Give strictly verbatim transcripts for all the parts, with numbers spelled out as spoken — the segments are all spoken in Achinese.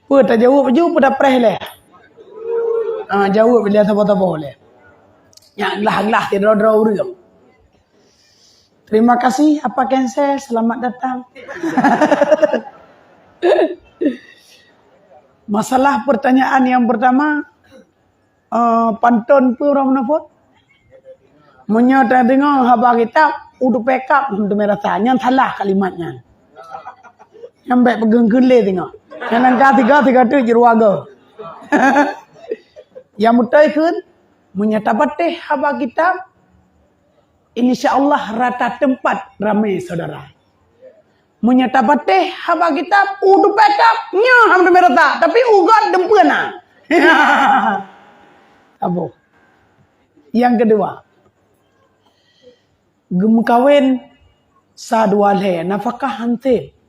Peue tajaweueb laju, peue tapreh lé? Ah, jaweueb lé saboh-saboh lé. Nyak glah-glah sidroe-droe ureueng. Terima kasih, Apa Cancel. Selamat datang. Masalah pertanyaan yang pertama, eh, pantôn peue ureueng munaphot? Meunyoe tadeungoe haba kitab, "U teupekap," hana teumé rasa, nyan salah kalimat nyan. Nyan bèk peugeuh-geulé singoh. Nyan langkah tiga, tiga teuk jeuet ruaga. Nyang beutôi kheun, meunyoe tapatéh haba kitab, insya Allah rata teumpat ramé syedara. Meunyoe tapatéh haba kitab, u teupekap, nyoe hana teumé rasa, tapi u göt dumpeue na. Saboh. Nyang keudua, geumeukawen sa dua lhèe, nafakah han sép.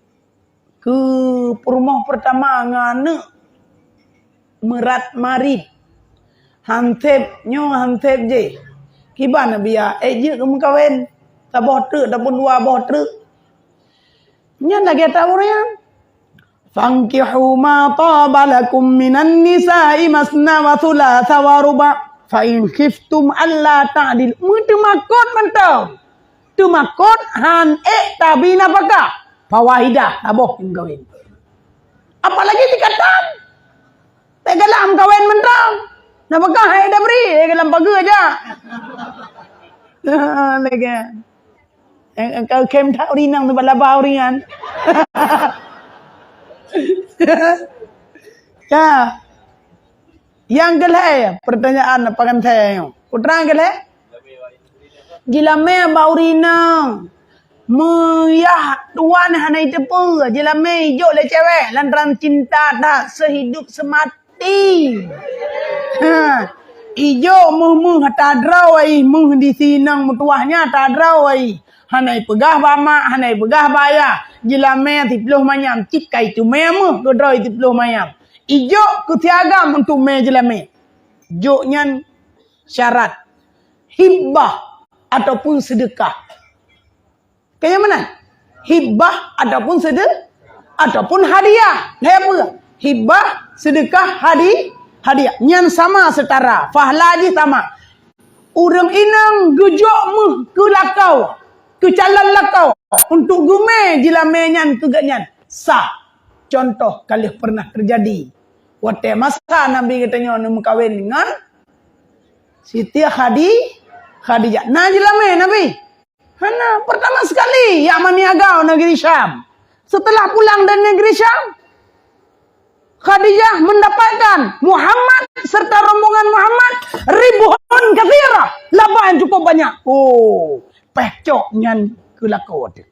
Keu peurumoh peurtama ngon aneuk meurat marit, han sép nyoe han sép jéh. Kiban Nabi ya, ék jeuet geumeukawen, saboh treuk ataupun dua boh treuk. Nyan lagèe ata ureueng nyan, "Fankihu ma taba lakum minan nisa'i masna wa thulatha wa ruba', fa in khiftum alla ta'dil." Meuteumakot mantong. Teumakot han ék tabi nafakah. Fawahidah, saboh geumeukawen. Apalagi sikatan. Bèk galak meukawen mantong. Nafakah han ék tabri, ék lam pageue aja. Lagèe. Eh, eh, kau kem that ureueng inong teumpat laba ureueng nyan. Ya. Nyang keulhèe, pertanyaan apa kan saya? Putra keulhèe? Jilamé bak ureueng inong. Meuyah tuan hana jiteupeue, jilamé ijok lé cewek lantaran cinta that sehidup semati. Ti. Ha. Ijok méuh-méuh tadroe ai, méuh di sinong meutuwah nyan tadroe ai. Hana ipeugah bak mak, hana ipeugah bak ayah. Jilamé siplôh manyam, cit kai teumé méuh keudroe siplôh manyam. Ijok keu siagam untuk mé jilamé. Jok nyan syarat hibah ataupun seudeukah. Keu nyang meunan, hibah ataupun sede-, ataupun hadiah. Lhèe peue? Hibah, seudeukah, hadi-, hadiah. Nyan sama seutara, fahla jih sama. Ureueng inong geujok méuh keu lakoe, keu calon lakoe, untuk geumé jilamé nyan keu gobnyan. Sah. Contoh ka lheueh pernah teujadi. Watèe masa Nabi geutanyoe neumeukawen ngon Siti Khadi-, Khadijah. Na jilamé Nabi? Hana, pertama sekali jak maniaga u negeri Syam. Setelah pulang dari negeri Syam, Khadijah mendapatkan Muhammad serta rombongan Muhammad ribuan katsirah, laba nyang cukup banyak. Oh, pèh cok nyan keu lakoe teuh.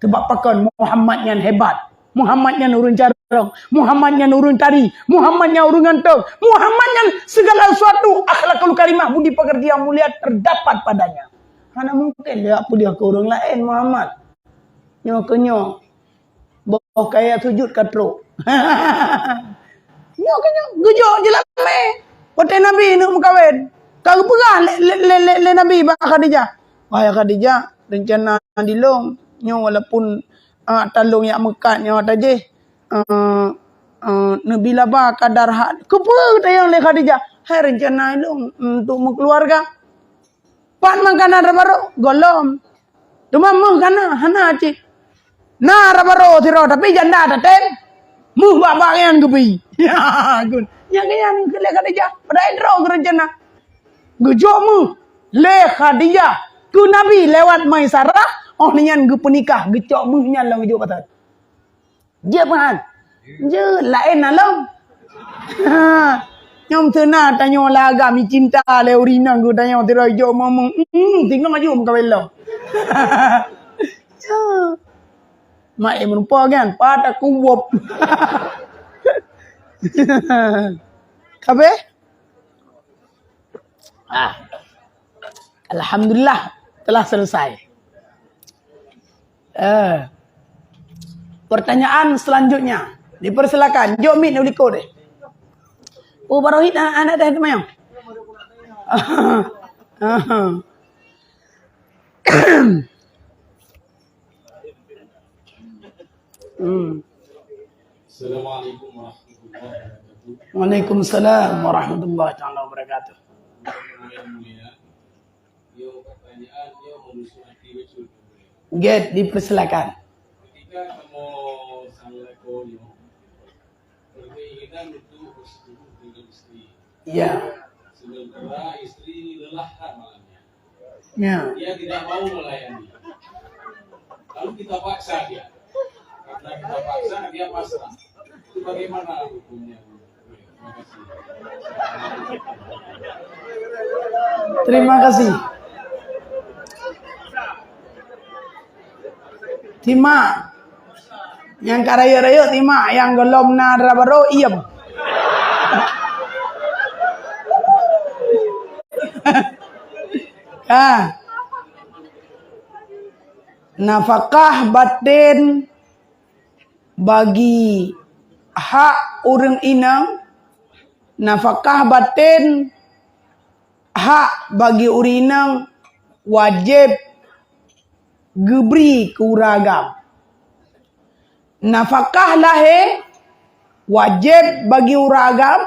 Sebab pakon? Muhammad nyan hebat. Muhammad nyan ureueng carông. Muhammad nyan ureueng tari. Muhammad nyan ureueng ganteng. Muhammad nyan segala sesuatu, akhlakul karimah, budi pekerti yang mulia terdapat padanya. Hana mungken jak peudeuh keu ureueng laén Muhammad. Nyoe keu nyoe, boh kaya sujut ka trok. Nyoe keu nyoe, geujok jilamé. Watèe Nabi neuk meukawen, ka geupeugah lé, lé, lé, lé, lé Nabi bak Khadijah, "Wahai Khadijah, reuncana di lôn nyoe walaupun, ah, ata lôn jak meukat nyoe ata jéh, eh, eh, neubi laba kadar hak." Keupeue geutanyong lé Khadijah? "Hai, reuncana lôn untuk meukeuluwarga." Pat makanan raba rôh? Gohlom. Teuma méuh ka na? Hana cit. Na raba rôh sidroe, tapi janda tatem. Méuh bak-bak nyan geubi. Ya, gun. Nyan keuh nyan keu lé Khadijah. Padahai droe geurencana. Geujok méuh lé Khadijah keu Nabi lewat Maisarah, óh nyan geupeunikah, geucok méuh nyan lom geujok bak Jeuet meuhan. Jeuet laén na lom. Ha. Nyoe teuna tanyoe lagam icinta lé ureueng inong geutanyoe sidroe jok momong. Hmm, tinggai maju meukawen lom. Ya. Mak eh meureumpok kan, pat aku wop. Kabeh? Ah. Alhamdulillah telah selesai. Eh. Pertanyaan selanjutnya. Dipersilakan. Jok mic di likot deh. Oh, baroe hit aneuk deh teumanyong. Hmm. Assalamualaikum warahmatullahi wabarakatuh. Waalaikumsalam warahmatullahi taala wabarakatuh. Yang mulia, yo pertanyaan yo menuju hati betul. Get, dipersilakan. Ketika kamu sang lako nyo, berkeinginan untuk bersetubuh dengan istri. Ya. Sementara istri lelah kan malamnya. Ya. Dia tidak mau melayani. Lalu kita paksa dia. Karena kita paksa, dia pasrah. Itu bagaimana hukumnya? Terima kasih. Terima kasih. Timak. Nyang ka rayeuk-rayeuk timak, nyang gohlom na dara barô, iem. Ah. Nafakah batin bagi hak ureuëng inong, nafakah batin hak bagi ureuëng inong wajéb geubri keu ureuëng agam. Nafakah lahé wajéb bagi ureuëng agam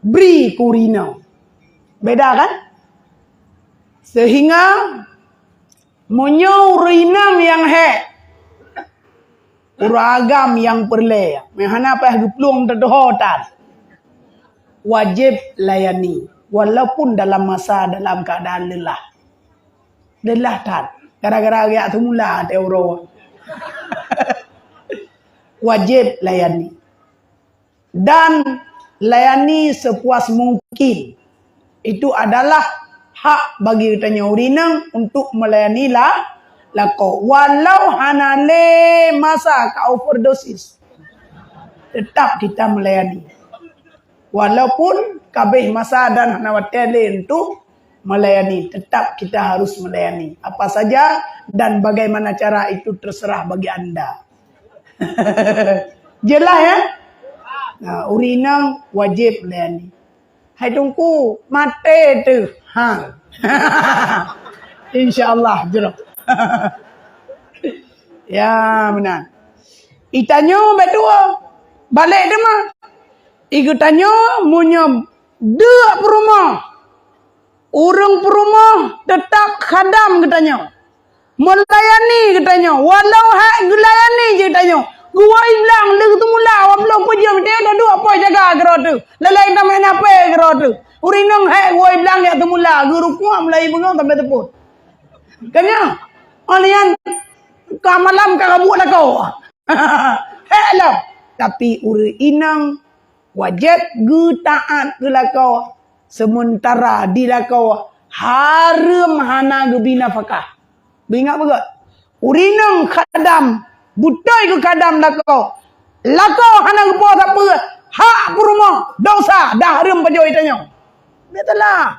bri keu ureuëng inong. Beda kan? Sehingga meunyoe ureuëng inong nyang hék, ureuëng agam nyang peureulée, meuhana payah geuplueng teudoho tan, wajéb layani walaupun dalam masa dalam keuadaan lelah. Lelah that gara-gara geujak seumula teuh uroe. Wajéb layani. Dan layani sepuas mungkin. Itu adalah hak bagi geutanyoe ureuëng inong untuk melayani la, lakoe. Walau hana lé masa ka overdosis, tetap kita melayani. Walaupun kabeh masa dan hana watée lé untuk melayani, tetap kita harus melayani. Apa saja dan bagaimana cara itu terserah bagi anda. Jelas ya? Nah, ureuëng inong wajéb layani. Hai Teungku, maté teuh. Ha. Insya Allah jroh. Ya, meunan. Itanyoe bak dua. Balek teuma. Igeutanyoe meunyoe deuk peurumoh, ureuëng peurumoh teutap khadam geutanyoe. Meulayani geutanyoe, walau hak geulayani jih geutanyoe. Geuwoe blang leuh teumula, wabloh peujeuem teuh taduek poh jaga keudroe teuh. Lalai tameu'en hapé keudroe teuh. Ureuëng inong hék geuwoe blang jak teumula, geurukuk meulayeue beungoh sampai teupot. Kan nyan, oh nyan ka malam ka rabuek lakoe. Hék lom. Tapi ureuëng inong wajéb geutaát keu lakoe, seumeuntara di lakoe hareuem hana geubi nafakah. Beuingat beugét, ureuëng inong khadam, beutôi keu khadam lakoe. Lakoe hana geupoh sapeue, hak peurumoh, dosa, dah hareuem pajoh geutanyoe. Beutôi lah.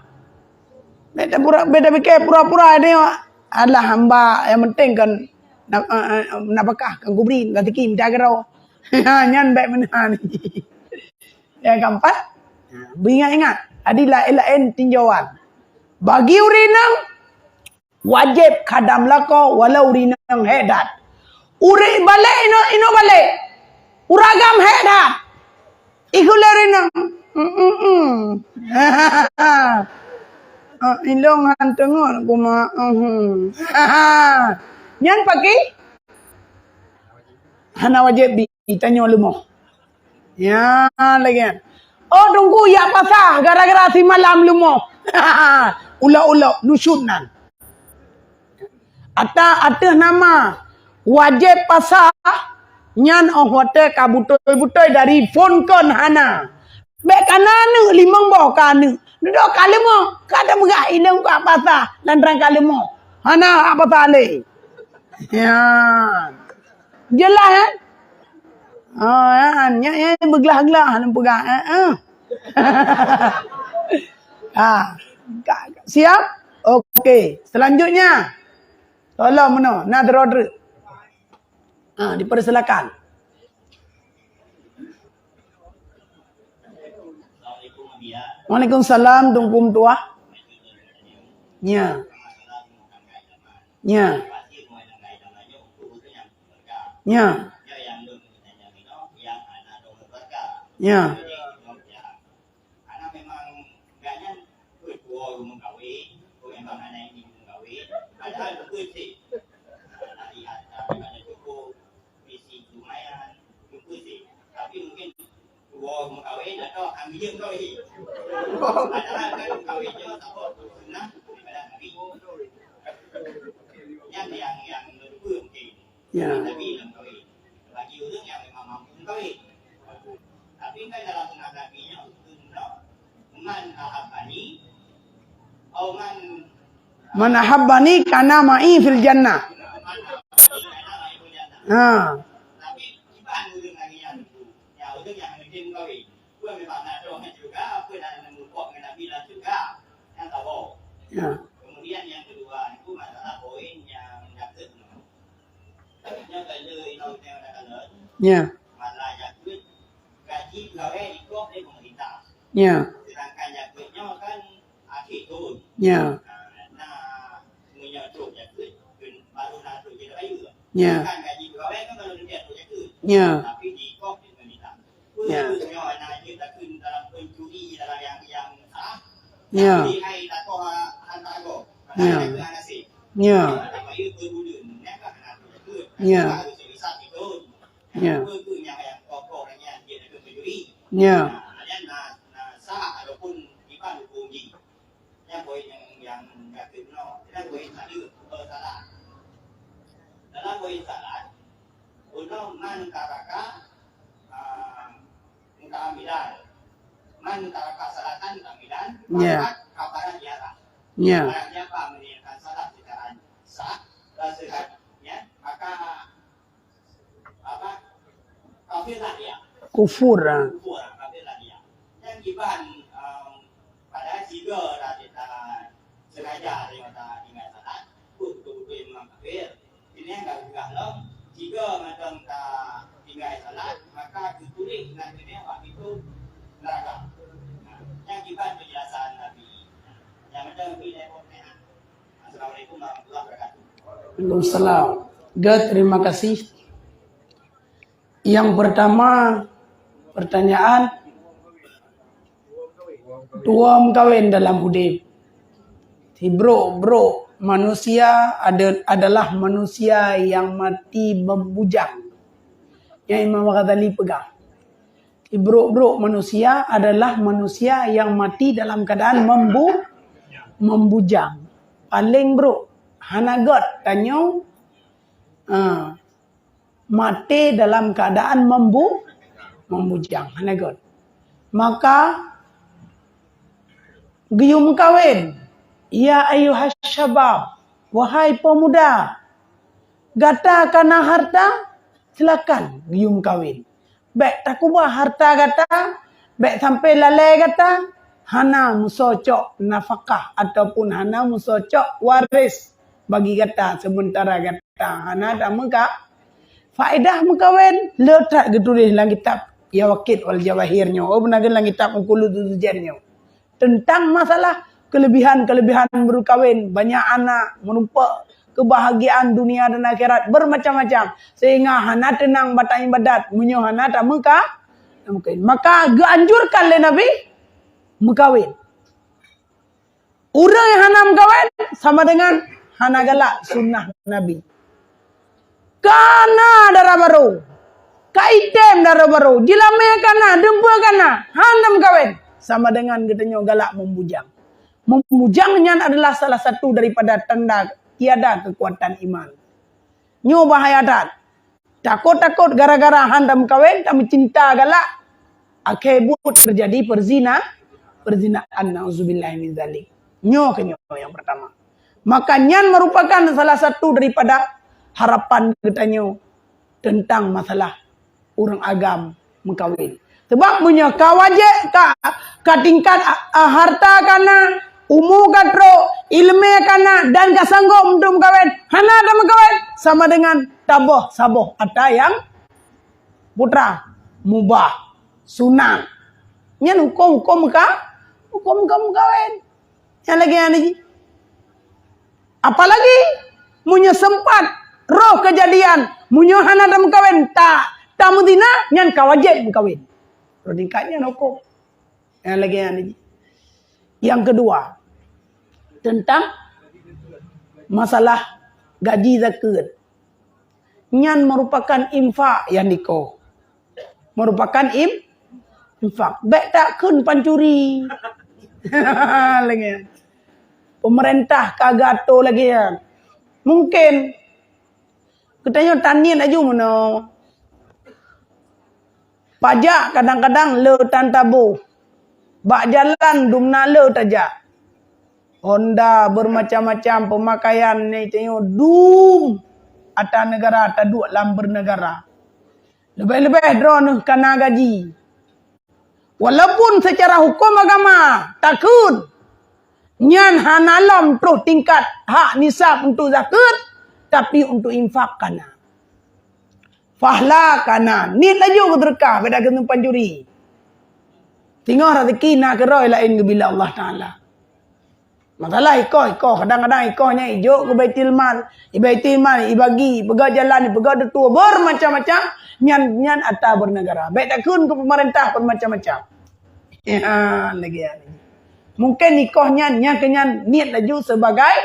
Beda pura, beda pikir pura-pura dia. Alah hamba yang penting kan na, eh, eh, nafakah kan kubri, rezeki minta kero. Nyan baik meunan. Yang keempat, beringat-ingat, adi laén-laén tinjauan. Bagi ureuëng inong, wajéb khadam lakoe walau ureuëng inong hék that. Ureuëng balek inong, inong balek. Ureuëng agam hék that. Ikut lé ureuëng inong. Mm, mm, mm. Ah, ilong han teungoh kuma. Mhm. Nyan paki? Hana wajéb bi tanyoe leumoh. Ya, lagée nyan. Oh, Teungku, jak pasah gara-gara simalam leumoh. Ulok-ulok, nusyut nan. Ata ateueh nama wajéb pasah nyan óh watée ka beutôi-beutôi dari phon kon hana. Bék kana neuk limong boh ka neuk. Dudoe ka leumoh, ka tapeugah ilong ka pasah, lantaran ka leumoh. Hana hak pasah lé. Ya. Jeulaih, eh? Oh, ya, nyan, nyan beuglah-glah lôn peugah, eh, eh. Ha, ka, siap? Okey, selanjutnya. Tolong meunoe, na droe treuk. Ha, dipersilakan. Waalaikumsalam, Teungku Meutuah. Nya. Nya. Nya. Ya. Karena memang gobnyan peuet woe meukawen, peuet memang aneuk nyoe meukawen, padahal peuet sih. Nah, lihat, tapi pada cukup, isi lumayan, peuet sih. Tapi mungkin woe meukawen atau anggiyeueng kawen. Padahal kan kawen nyoe saboh sunnah daripada Nabi. Yang, yang, yang kedua mungkin. Ya. Tapi lam kawin. Bagi ureueng nyang memang mampu mengkawin. Tapi kan dalam sunat Nabi nyoe, "Man ahabbani, au man" Man ahabbani kana ma'i fil jannah. Ha. Tapi kiban ureueng lagi nyan, ya, ureueng nyang mungkin mengkawin. Pun memang na doh juga, apa dah nemu kok dengan Nabi dalam syurga. Yang tahu. Ya. Kemudian yang kedua, itu masalah poin yang jakeuet. Ya. Ya. Ya. Ya. Ya. Ya. Ya. Ya. Ya. Ya. Ya. Ya. Dalam poin salat, ulama man taraka, ah, muta'ammidan. Man taraka salatan muta'ammidan, Ya. Maka kafarat ialah. Ya. Barang siapa meninggalkan salat secara sah, bersengaja, maka, apa, kafir lah dia. Kufur, ah. Kufur, kafir lah dia. Yang kiban, um, Padahal sigoe dah kita sengaja tengok ta tinggai salat, pun betul-betul memang kafir. Ini yang gak gah lom, sigoe mantong ta tinggai salat, maka ditulis nan keuneuk bak pintu neraka. Nah, yang kiban penjelasan Nabi. Yang macam ni, Assalamualaikum warahmatullahi wabarakatuh. Waalaikumsalam. Good, terima kasih. Yang pertama, pertanyaan, dua meukawen dalam udeb. Sibrok-brok manusia ada, adalah manusia yang mati membujang. Yang Imam Ghazali pegang. Sibrok-brok manusia adalah manusia yang mati dalam keadaan membu-, membujang. Paling brok, hana göt tanyoe, ha, maté dalam keadaan membu-, membujang, hana göt. Maka geuyue meukawen, ya ayyuhas syabab, wahai pemuda, gata kana harta, silakan geuyue meukawen. Bék takubah harta gata, bék sampai lalai gata, hana meusoe cok nafakah ataupun hana meusoe cok waris bagi gata, sementara gata hana tameuka-, faedah meukawen le that geutuléh lam kitab Yawaqit wal Jawahir nyoe, oh, beuna lam kitab Uqulud Durus Dujar nyoe. Tentang masalah kelebihan-kelebihan meukawen, banyak anak, meurumpok kebahagiaan dunia dan akhirat, bermacam-macam. Sehingga hana teunang batang ibadat, meunyoe hana tameuka-, tameukawen. Maka geuanjurkan lé Nabi meukawen. Ureueng nyang hana meukawen sama dengan hana galak sunnah Nabi. Kana dara barô, ka item dara barô, jilamé kana, dumpeue kana, hana meukawen, sama dengan geutanyoe galak membujang. Membujang nyan adalah salah satu daripada tanda tiada kekuatan iman. Nyoe bahaya that. Takot-takot gara-gara han tameukawen, tameucinta galak, akhé buet teujadi peuzina, peuzinaan, nauzubillah min zalik. Nyoe keuh nyoe nyang pertama. Maka nyan merupakan salah satu daripada harapan geutanyoe teuntang masalah ureueng agam meukawen. Sabab meunyoe ka wajéb, ka, ka tingkat, a, a, harta kana, umu ka trok, ileumé kana, dan ka sanggop untuk meukawen, hana tameukawen, sama dengan taboh saboh ata nyang putra, mubah, sunat. Nyan huköm-huköm meuka-, huköm-huköm meukawen. Nyang lagée nyan lagée. Apalagi meunyoe sempat roh keujadian, meunyoe hana tameukawen, ta-, tameuzina, nyan ka wajéb meukawen. Troh tingkat nyan huköm. Nyang lagèe nyan. Nyang keudua, teuntang masalah gaji zakeuet. Nyan meurupakan infak nyang dikoh. Meurupakan im-, infak. Bèk takheun pancuri. Lagèe nyan. Peumeurintah ka geuatoe lagèe nyan. Mungken geutanyoe taniet laju meunoe. Pajak kadang-kadang le tan taboh. Bak jalan dumna le tajak. Honda bermacam-macam, peumakaian nyan tanyoe dum atra neugara taduek lam beuneugara. Leubeh-leubeh droeneuh kana gaji. Walaupun secara huköm agama takheun nyan hana lom troh tingkat hak nisab untuk zakeuet, tapi untuk infak kana. Fahla kana, niet laju keu seudeukah, bèk takheun pancuri. Singoh raseuki na keudroe laén geubila Allah Taala. Masalah ikoh, ikoh, kadang-kadang ikoh nyan ijok keu Baitul Mal, i Baitul Mal ibagi, ipeugah jalan, ipeugah deuh tuwoe, bermacam-macam, nyan, nyan atra beuneugara. Bèk takheun keu peumeurintah bermacam-macam. Ya, lagèe nyan. Mungken ikoh nyan, nyan keu nyan niet laju sebagai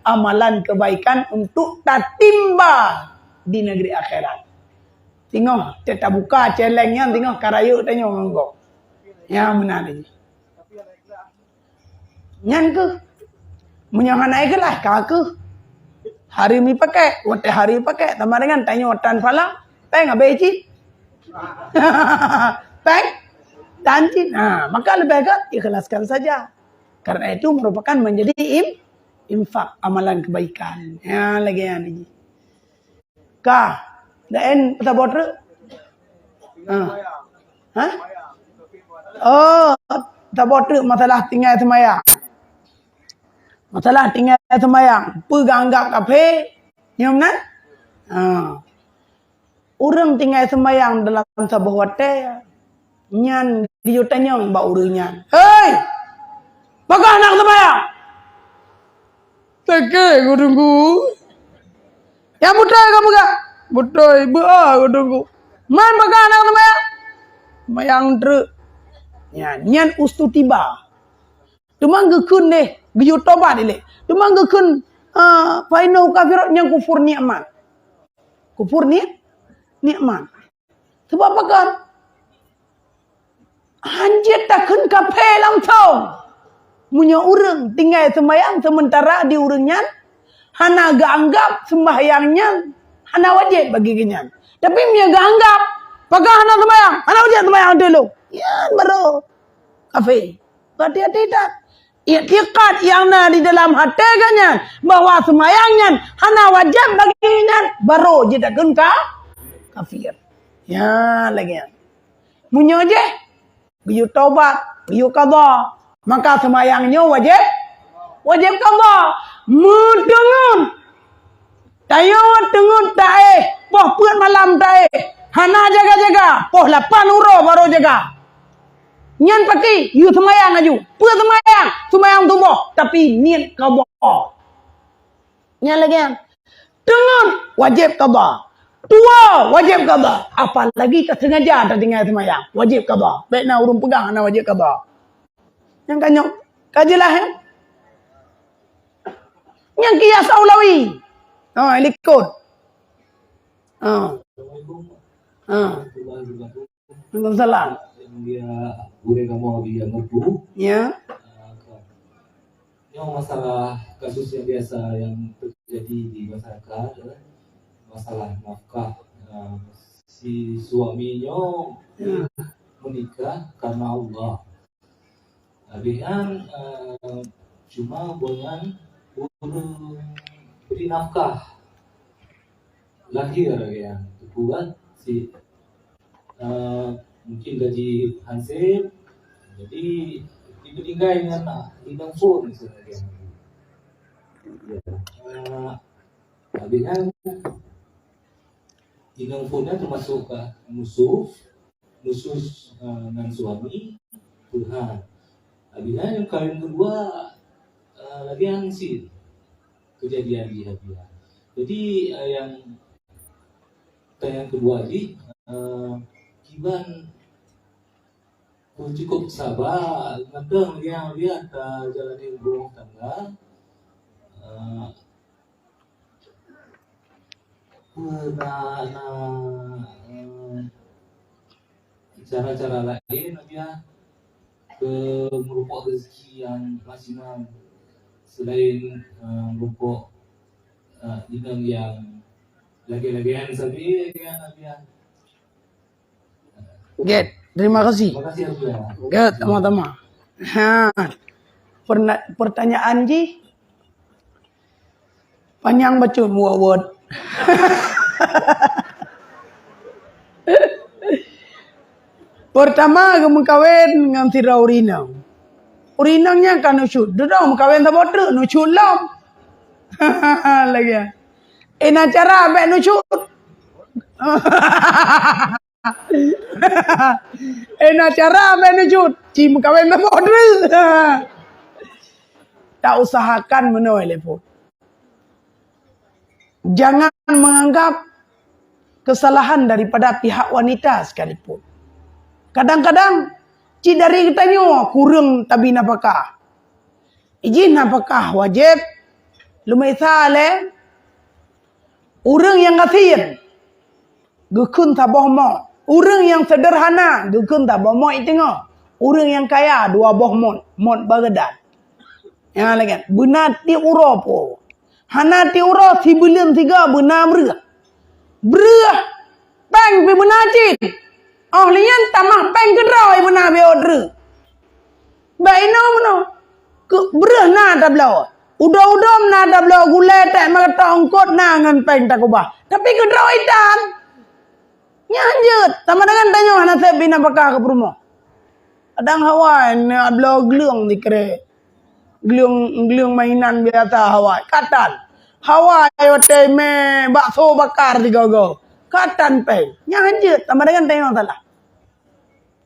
amalan kebaikan untuk tatimba di negeri akhirat. Singoh, cit tabuka céléng nyan, singoh ka rayeuk tanyoe ngon gob. Nyan meunan lagèe. Nyan keuh. Meunyoe hana ikhlaih, ka keuh. Hari mi pakai, watèe hari pakai, sama dengan tanyoe tan palang, péng habéh cit. Péng tan cit. Ha, maka leubeh gèt ikhlaskan saja. Karena itu merupakan menjadi im-, infak, amalan kebaikan. Ya, lagèe nyan. Ka. Laén saboh treuk? Ha. Ha? Oh, saboh treuk masalah tinggai seumayang. Masalah tinggai seumayang. Peue geuanggap kafé? Nyo meunan? Ha. Ureueng tinggai seumayang dalam saboh watèe, nyan geuyue tanyong bak ureueng nyan, "Hei! Pakon hana seumayang?" "Teuke, Gurungku." "Nyang beutôi kapeugah?" "Beutôi, beuo, Gurungku." "Man pakon hana seumayang?" "Seumayang treuk." Nyan, nyan ustutiba. Teuma geukheun deh, geuyue tobat ilèe. Teuma geukheun, ah, "Fa innahu kafir," nyan kufur nikmat. Kufur ni-, nikmat. Sebab pakon? Hanjeuet takheun kafé langsong. Meunyoe ureueng tinggai seumayang seumeuntara di ureueng nyan hana geuanggap seumbahyang nyan hana wajéb bagi geuh nyan. Tapi meunyoe geuanggap, "Pakon hana seumayang?" "Hana wajéb seumayang ateueh lôn." Nyan baru kafé. Hati-hati that. Iktikad nyang na di dalam até geuh nyan bahwa seumayang nyan hana wajéb bagi nyan, baru jeuet takheun ka, kafir. Ya, lagèe nyan. Meunyoe jih, geuyue tobat, geuyue qadha, maka seumayang nyoe wajéb, wajéb qadha. Meuteungeut Tanyoe teungeut taéh, poh peuet malam taéh, hana jaga-jaga, poh lapan uroe barô jaga. Nyan paki, yue seumayang laju. Peue seumayang? Seumayang suboh, tapi niet qadha. Nyan lagèe nyan. Teungeut, wajéb qadha. Tuwoe, wajéb qadha. Apalagi tasengaja tatinggai seumayang, wajéb qadha. Bèk na ureueng peugah hana wajéb qadha. Nyang ka nyoe, ka jeulaih, ya? Nyang kias aulawi. Ha, likot. Ha. Ha. Waalaikumsalam. Yang dia gurèe kamoe di Merdu. Ya. Nyoe masalah kasus yang biasa yang terjadi di masyarakat, ya. Masalah nafkah, eh, si suami nyoe, ya, menikah karena Allah. Habis nyan, eh, cuma bunoe nyan ureueng bri nafkah lahé lagèe nyan. Teungku kan si, eh, mungkin gaji hansip, jadi dipeudinggai ngon inong phon misalnya lagèe nyan. Ya. Eh, habis nyan inong phon nyan teumasok ka musoh, musoh, eh, ngon suami, Tuhan. Habis nyan nyang kawin kedua, eh, lagèe nyan cit kejadian di Habia. Jadi, eh, yang, yang kedua jih, eh, kiban Cukup saba, mantong nyang biasa jalani rumah tangga. Eh, na, na, eh, cara-cara lain, ya, ke meurupok rezeki nyang maksimal selain, eh, meurupok, eh, inong nyang lagèe-lagèean sabe, ya, ya. Gèt, terima kasih. Gèt, sama-sama. Ha. Perna- pertanyaan jih panyang bacut buet-buet. Pertama, geumeukawen ngon sidroe ureueng inong. Ureueng inong nyan ka nusyut. Dudoe meukawen saboh treuk, nusyut lom. Lagèe. Eh, na cara bèk nusyut. Eh, na cara bèk nusyut. Ci meukawen saboh treuk. Tausahakan meunoe lé pon. Jangan menganggap kesalahan daripada pihak wanita sekalipun. Kadang-kadang cit dari geutanyoe kureueng tabi nafakah. Ijih nafakah wajéb, leumeusal lé ureueng nyang gasien geukheun saboh mot, ureueng nyang seuderhana geukheun saboh mot iteungoh, ureueng nyang kaya dua boh mot, mot bagadad. Nyan lagèe beuna tiep uroe po. Hana tiep uroe sibuleuen sigoe beuna breuh. Breuh péng pih beuna cit. Óh lheueh nyan tamah péng keudroe beuna beuet treuk. Bak inoe meunoe. Keu breuh na tabloe. Udoe-udoe na tabloe, gulèe, teh, meukeutôk, eungkôt na ngon péng takubah. Tapi keudroe itam. Nyan jeuet, sama dengan tanyoe hana sép bina bakah keu peurumoh. Kadang hawa na bloe gleueng dikrek. Gleueng, gleueng mainan biasa hawa. Katan. Hawa watèe mè bakso bakar sigoe-goe. Katan péng. Nyan jeuet, sama dengan tanyoe salah.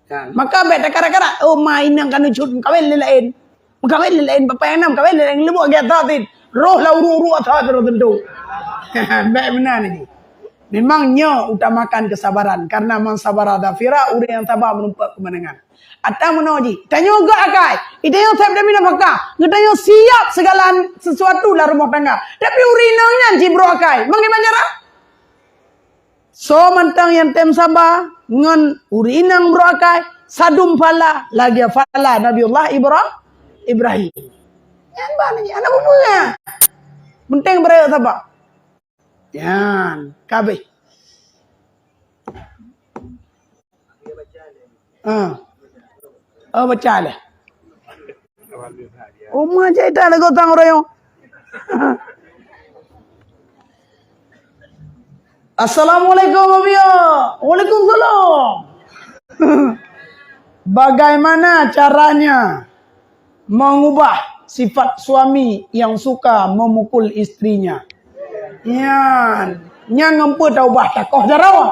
Kan? Maka bèk takara-kara, oh, ma inong ka nusyut meukawen lé laén. Meukawen lé laén, papa nyang na meukawen lé laén, leumbok gata tin. Roh lam uruek-uruek asa terus tentu. Bèk meunan lagèe. Memang nyoe utamakan kesabaran, karena man sabara zafira, ureueng nyang saba meureumpok keumeunangan. Ata meunoe jih, tanyoe gèt akai, tanyoe sép demi nafakah, geutanyoe siap segala sesuatu lam rumoh tangga. Tapi ureueng inong nyan jibrôk akai, bagaimana cara? Soe mantong nyang tem saba ngon ureueng inong brôk akai, sadum phala lagèe phala Nabiullah Ibra-, Ibrahim. Nyan ban lagèe aneuk bumoe. Penting beureuek saba. Nyan, ka abéh. Ah. Oh, baca lah. Uma cai tak lagu tang orang. Assalamualaikum, Abia. Waalaikumsalam. Bagaimana caranya mengubah sifat suami yang suka memukul istrinya? Nyan, nyan ngon peue taubah takoh jaroe.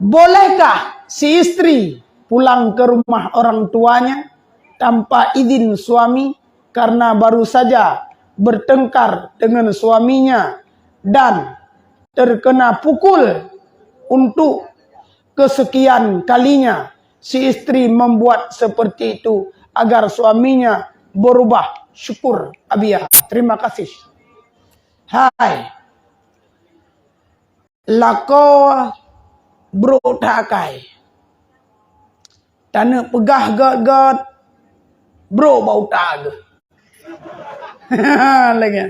Bolehkah si istri pulang ke rumah orang tuanya tanpa izin suami karena baru saja bertengkar dengan suaminya dan terkena pukul untuk kesekian kalinya? Si istri membuat seperti itu agar suaminya berubah. Syukur, Abia. Terima kasih. Hai. Lakoe brôk that akai. Taneuk peugah gèt-gèt, brôk bak utak geuh. Lagèe nyan.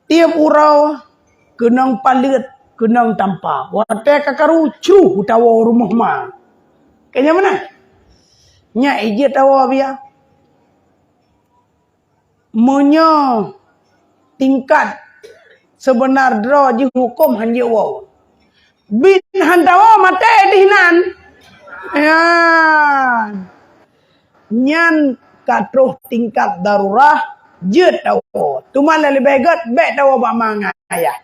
Tiep uroe keunong paleuet, keunong tampa. Watèe ka karu, cruh utawoe rumoh ma. Ka nyan meunan. Nyan jeuet tawoe, Abia. Meunyoe tingkat seubeuna droe jih hukôm hanjeuet woe. Biet han tawoe maté dih nan. Nyan. Nyan ka troh tingkat darurah jeuet tawoe. Teuma lé leubeh gèt bèk tawoe bak ma ngon ayah.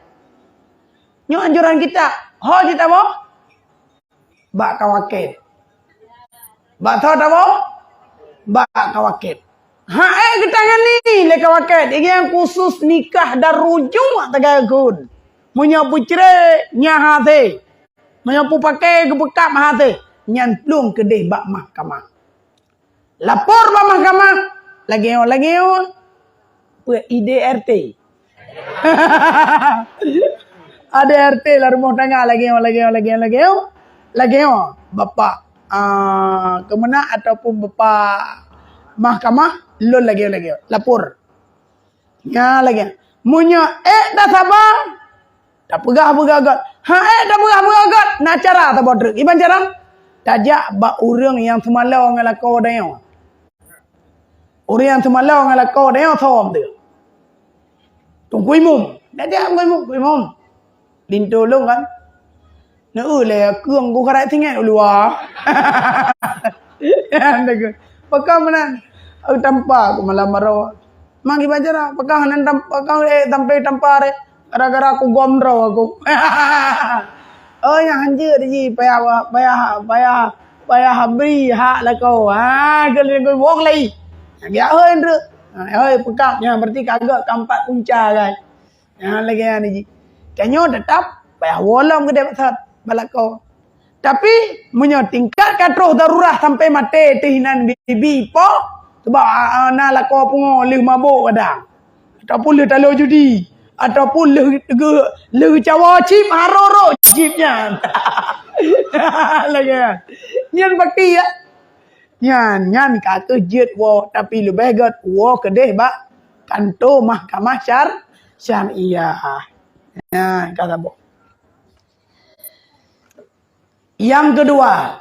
Nyoe anjuran kita. Ho jeuet tawoe? Bak kawakét. Bak tho tawoe? Bak kawakét. Ha, eh, geutangani lé kawakét. Nyang khusus nikah dan rujung tagai gun. Meunyoe peucré, nyan hasé. Meunyoe peupakè geupeukab hasé, nyan plueng keudeh bak mahkamah. Lapor bak mahkamah, lagèe nyoe, lagèe nyoe. Peue I D R T? A D R T lah rumoh tangga, lagèe nyoe, lagèe nyoe, lagèe nyoe, lagèe nyoe. Lagèe nyoe, Bapak, ah, Kemenag ataupun Bapak Mahkamah, lôn lagèe nyoe, lagèe nyoe. Lapor. Nyan lagèe. Meunyoe ék tasaba, tapeugah-peugah göt. Han ék tapeugah-peugah göt, na cara saboh treuk. Kiban cara? Tajak bak ureueng nyang seumalo ngon lakoe tanyoe. Ureueng nyang seumalo ngon lakoe tanyoe soe teuh? Teungku Imum. Tajak Teungku Imum, Teungku Imum. Linto lôn kan. Neu lé keueng ku karat singet u luwa. Pakon meunan? Tampa ku malam baroe. Mang kiban cara, pakon hana tam-, pakon, eh, sampai tampa deh. Gara-gara ku gom droe aku. Oh, nyang hanjeuet jih payah, payah, payah, payah bri hak lakoe. Ha, keu lakoe wong lai. Nyang biak hôi ndreuk. Ha, hôi peukab nyan berarti kagak kampat punca kan. Nyan lagèe nyan jih. Tanyoe teutap payah woe lom keudeh bak lakoe. Tapi meunyoe tingkat ka troh darurat sampai maté teuh inan bibi po, sebab, a, a, na lakoe pungo lheueh mabök kadang. Ataupun lheueh talo judi, ataupun lheueh geu-, lheueh cawa chip, haroro chip nyan. Lagèe nyan. Nyan bakti ya. Nyan, nyan ka kheueh jeuet woe, tapi leubeh gèt woe keudeh bak kanto mahkamah syar-, syariah. Nyan ka saboh. Nyang keudua.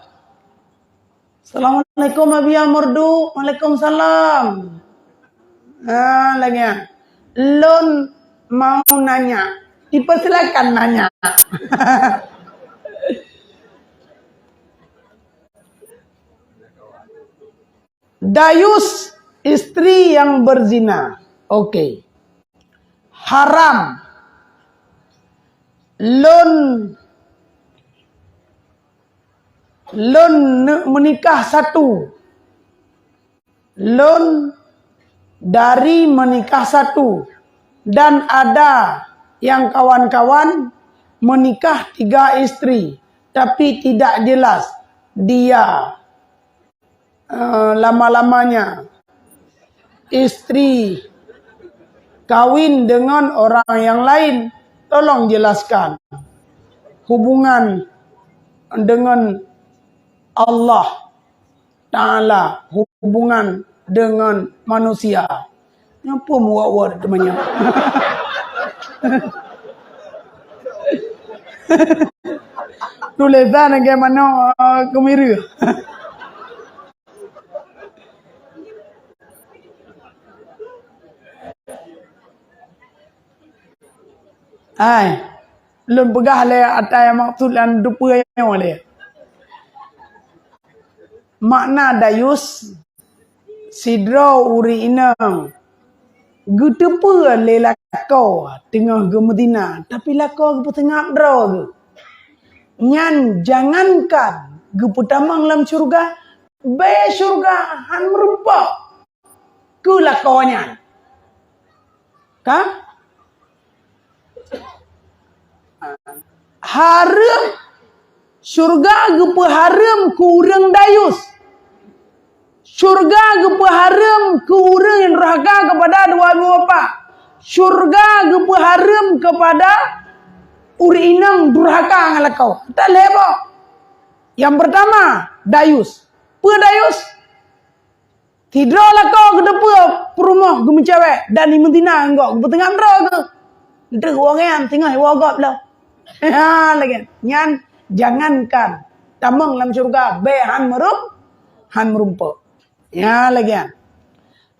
Assalamualaikum Abi Merdu. Waalaikumsalam. Ah, lagèe nyan. Lôn mau nanya. Dipersilakan nanya. Dayus, istri yang berzina. Oke. Haram. Lôn, lôn ne-, menikah satu. Lôn dari menikah satu. Dan ada yang kawan-kawan menikah tiga istri. Tapi tidak jelas dia eh, lama-lamanya istri kawin dengan orang yang lain, tolong jelaskan hubungan dengan Allah Ta'ala, hubungan dengan manusia. Nyan peue meuwot-wot teumanyong. Tulésan lagèe manok, eh, keumireue. Hai, lôn peugah lé ata nyang maksud lam dupeue nyoe lé. Makna dayus, sidroe ureueng inong geuteupeue lé lakoe teungoh geumeuzina, tapi lakoe geupeuseungab droe geuh. Nyan jangankan geupeutamong lam syeuruga, bèe syeuruga han meurumpok keu lakoe nyan. Ka? Hareuem, syeuruga geupeuhareuem keu ureueng dayus. Syeuruga geupeuhareuem keu ureueng nyang durhaka keupada dua ibu bapak. Syeuruga geupeuhareuem keupada ureueng inong durhaka ngon lakoe. That lhèe boh. Nyang peurtama, dayus. Peue dayus? Sidroe lakoe geuteupeue peurumoh geumeucewek dan jimeuzina ngon geuh, geupeuseungab droe geuh. Deuh woe nyan teungoh woe gob lom. Ha, lagèe nyan, jangankan tamong lam syeuruga, bèe han meurum-, han meurumpok. Nyan lagèe nyan.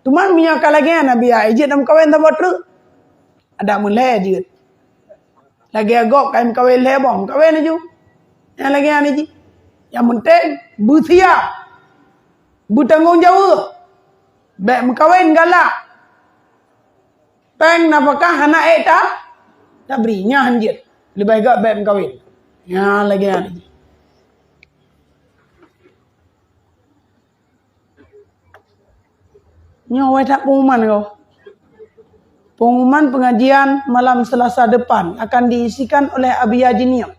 Teuma meunyoe ka lagèe nyan, Nabi, ya, jeuet na meukawen saboh treuk. Adak meulhèe jeuet. Lagèe gob ka meukawen lhèe boh, meukawen laju. Nyan lagèe nyan jih. Nyang penting, beusiap. Beutanggong jaweueb. Bèk meukawen galak. Pèng nafakah hana ék ta-, tabri, nyan han jeuet. Leubeh gèt bèk meukawen. Nyan lagèe nyan. Nyoe wai that pengumuman kah? Pengumuman pengajian malam Selasa depan akan diisikan oleh Abiya Jinieb.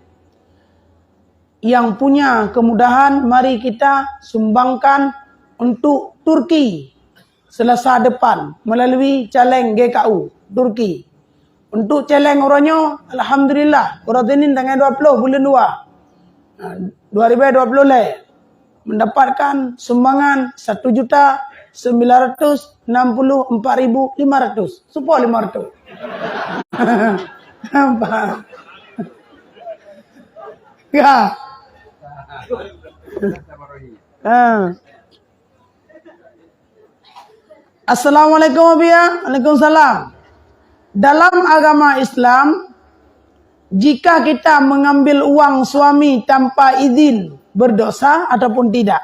Yang punya kemudahan, mari kita sumbangkan untuk Turki Selasa depan melalui Caleng G K U Turki. Untuk Caleng uroe nyoe, alhamdulillah, uroe Senin tanggai dua puluh buleuen dua, dua ribu dua puluh lima, mendapatkan sumbangan satu juta sembilan ratus enam puluh empat ribu lima ratus. Supo lima ratus. Nampak? Ya. Ha. Assalamualaikum, Abiya. Waalaikumsalam. Dalam agama Islam, jika kita mengambil uang suami tanpa izin, berdosa ataupun tidak?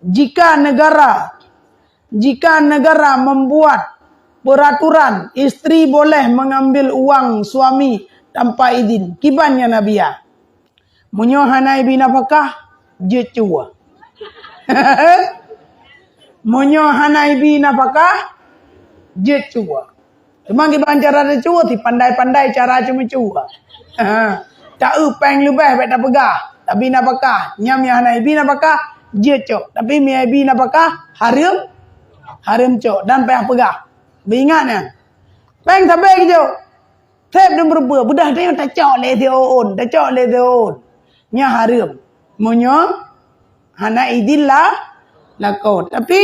Jika negara, jika negara membuat peraturan isteri boleh mengambil uang suami tanpa izin, kiban nyan, Abiya? Meunyoe hana ibi nafakah, jeuet cue. Meunyoe hana ibi nafakah, jeuet cue. Teuma kiban cara tacue, si pandai-pandai cara ceumeucue. Taeu péng leubeh bék tapeugah, tabi nafakah. Nyan meunyoe hana ibi nafakah, jeuet cok. Tapi meunyoe ibi nafakah, hareuem, hareuem cok dan payah peugah. Beuingat nyan. Péng sabe geujok. Seb dan beureubeue, beudah tanyoe tacok lé si Uun, tacok lé si Uun. Nyan hareuem. Meunyoe hana idin la-, lakoe. Tapi,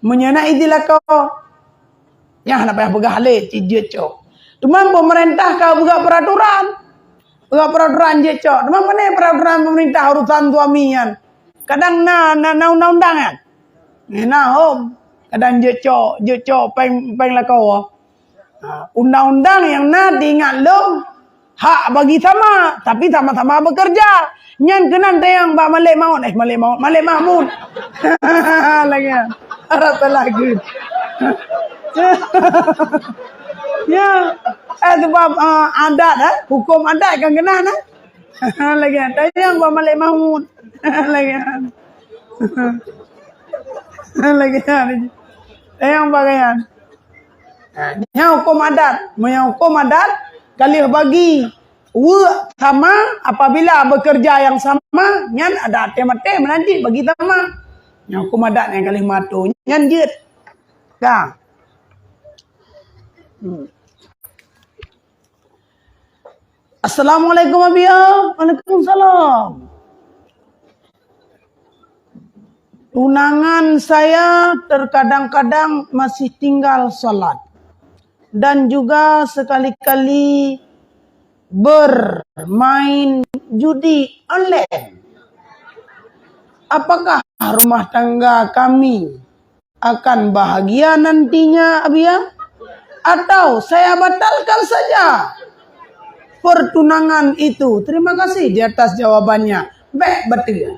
meunyoe na idin lakoe, nyan hana payah peugah lé, cit jeuet cok. Teuma peumeurintah ka peugah peuraturan. Peugah peuraturan jeuet cok. Teuma pane peuraturan peumeurintah urusan suami nyan? Kadang na, na, na undang-undang nyan. Na hom. Kadang jeuet cok, jeuet cok péng, péng lakoe. Ha, undang-undang nyang na diingat lom, hak bagi sama, tapi sama-sama bekerja. Nyan keunan tayang bak Malik Maut, eh, Malik Maut, Malik Mahmud. Lagi. Harap salah ke? Ya. Eh, sebab, ah, adat, eh, hukum adat kan keunan, eh. Lagi. Tayang bak Malik Mahmud. Lagi. Lagi. Tayang bak gaya. Ha, nyan hukum adat. Meunyoe hukum adat, ka lheueh bagi weuek sama, apabila bekerja yang sama, nyan adat até maté meulanjut bagi sama. Nyan hukum adat nyang ka lheueh meuatur. Nyan jeuet. Ka. Hmm. Assalamualaikum, Abiya. Waalaikumsalam. Tunangan saya terkadang-kadang masih tinggal salat dan juga sekali-kali bermain judi online. Apakah rumah tangga kami akan bahagia nantinya, Abiya? Atau saya batalkan saja pertunangan itu? Terima kasih di atas jawabannya. Bék bateue.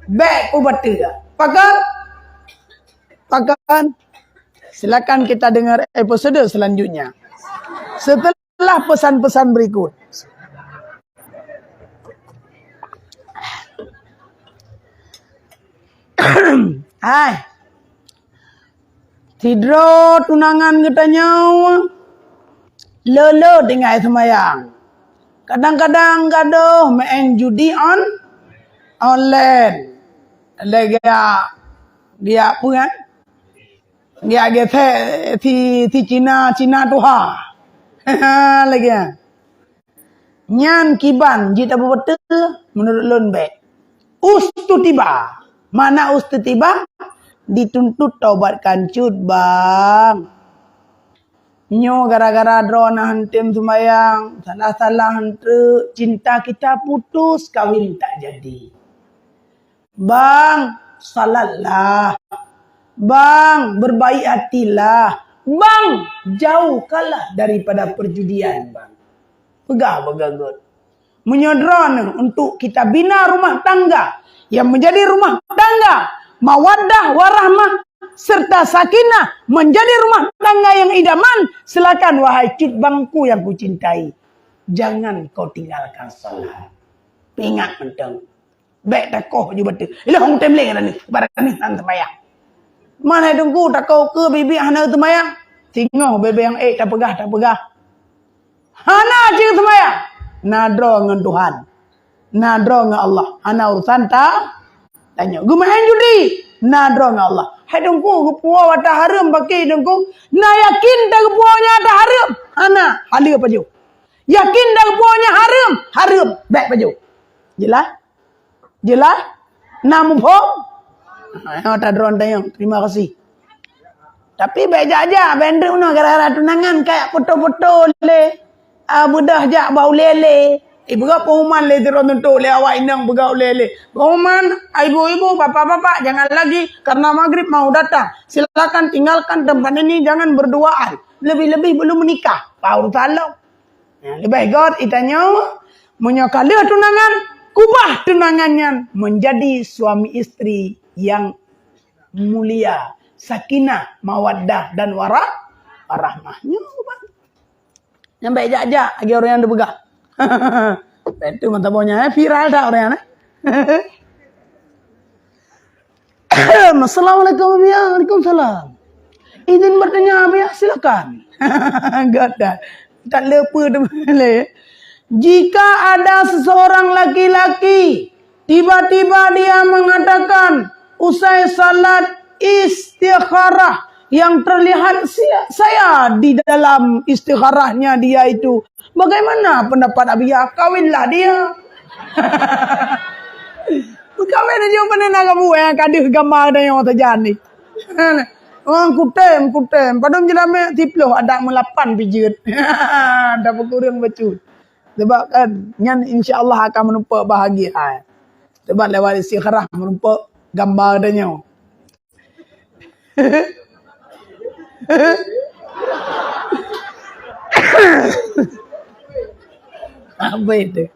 Bék ku bateue. Pakon? Pakon? Silakan kita dengar episode selanjutnya. Setelah pesan-pesan berikut. Hai. Sidroe tunangan geutanyoe lolo tinggai seumayang. Kadang-kadang gadoh main judi on, online. Lagak dia apa kan? Dia gesek si, si Cina, Cina tuha. Lagak. Nyan kiban jeuet tapeubeuteue, meunurot lôn bék. Ustutiba. Makna ustutiba? Dituntut taubat kancut, bang. Nyoe gara-gara droe na hántom seumayang, salah-salah hántom, cinta kita putus, kawin tak jadi. Bang, salatlah. Bang, berbaik hatilah. Bang, jauhkanlah daripada perjudian, bang. Peugah bagagot. Meunyoe droeneuh untuk kita bina rumah tangga yang menjadi rumah tangga mawaddah warahmah serta sakinah, menjadi rumah tangga yang idaman, silakan, wahai cut bangku yang kucintai. Jangan kau tinggalkan salat. Ingat mantong. Bék takoh ju bateue. Ilong tem lé ngon aneuk, barang aneuk hana seumayang. Man hai teungku takoh keu bibi hana seumayang? Singoh bèe-bèe nyang ék tapeugah, tapeugah. Hana cit seumayang. Na droe ngon Tuhan. Na droe ngon Allah. Hana urusan ta-, tanyoe. Geumeu'en judi. Na droe ngon Allah. Hai Teungku, geupuwoe ata hareuem pakri Teungku. Na yakin ta geupuwoe nyan ata hareuem? Hana. Haleue pajoh. Yakin ta geupuwoe nyan hareuem? Hareuem. Bèk pajoh. Jeulaih? Jeulaih? Na muphom? Ha, ta droe tanyong. Terima kasih. Tapi bèk jak-jak, bèk treuk na gara-gara tunangan kajak foto-foto lé. Ah, beudôh jak bak ulèe lé. Eh, peugah pengumuman lé sidroe teuntu lé awak inong peugah ulèe lé. Pengumuman, ibu-ibu, bapak-bapak, jangan lagi karena maghrib mau datang. Silakan tinggalkan tempat ini, jangan berduaan. Lebih-lebih belum menikah. Baru salam. Nah, leubeh göt geutanyoe, meunyoe ka lheueh tunangan, ubah tunangan nyan menjadi suami istri yang mulia, sakinah, mawaddah, dan wara-, warahmah. Nyoe ubah. Nyang bèk jak-jak lagèe ureueng nyang teupeugah. Beutôi mantap boh nyan, eh, viral that ureueng nyan, eh. Assalamualaikum, Abiya. Waalaikumsalam. Izin bertanya, Abiya, silakan. Gata. Tak lupa tu boleh. Jika ada seseorang laki-laki, tiba-tiba dia mengatakan, usai salat istikharah yang terlihat sia-, saya di dalam istikharahnya dia itu, bagaimana pendapat Abiya? Kawinlah dia. Meukawen aja pane na kabu nyang ka deuh gamba tanyoe sajan ni. Orang kutem, kutem. Padum jeulamèk siploh adak meulapan pijeuet. Dah peukureueng bacut. Sebab kan, nyan insya Allah akan meureumpok bahagia. Sebab lewat istikharah meureumpok gamba tanyoe. Apa itu?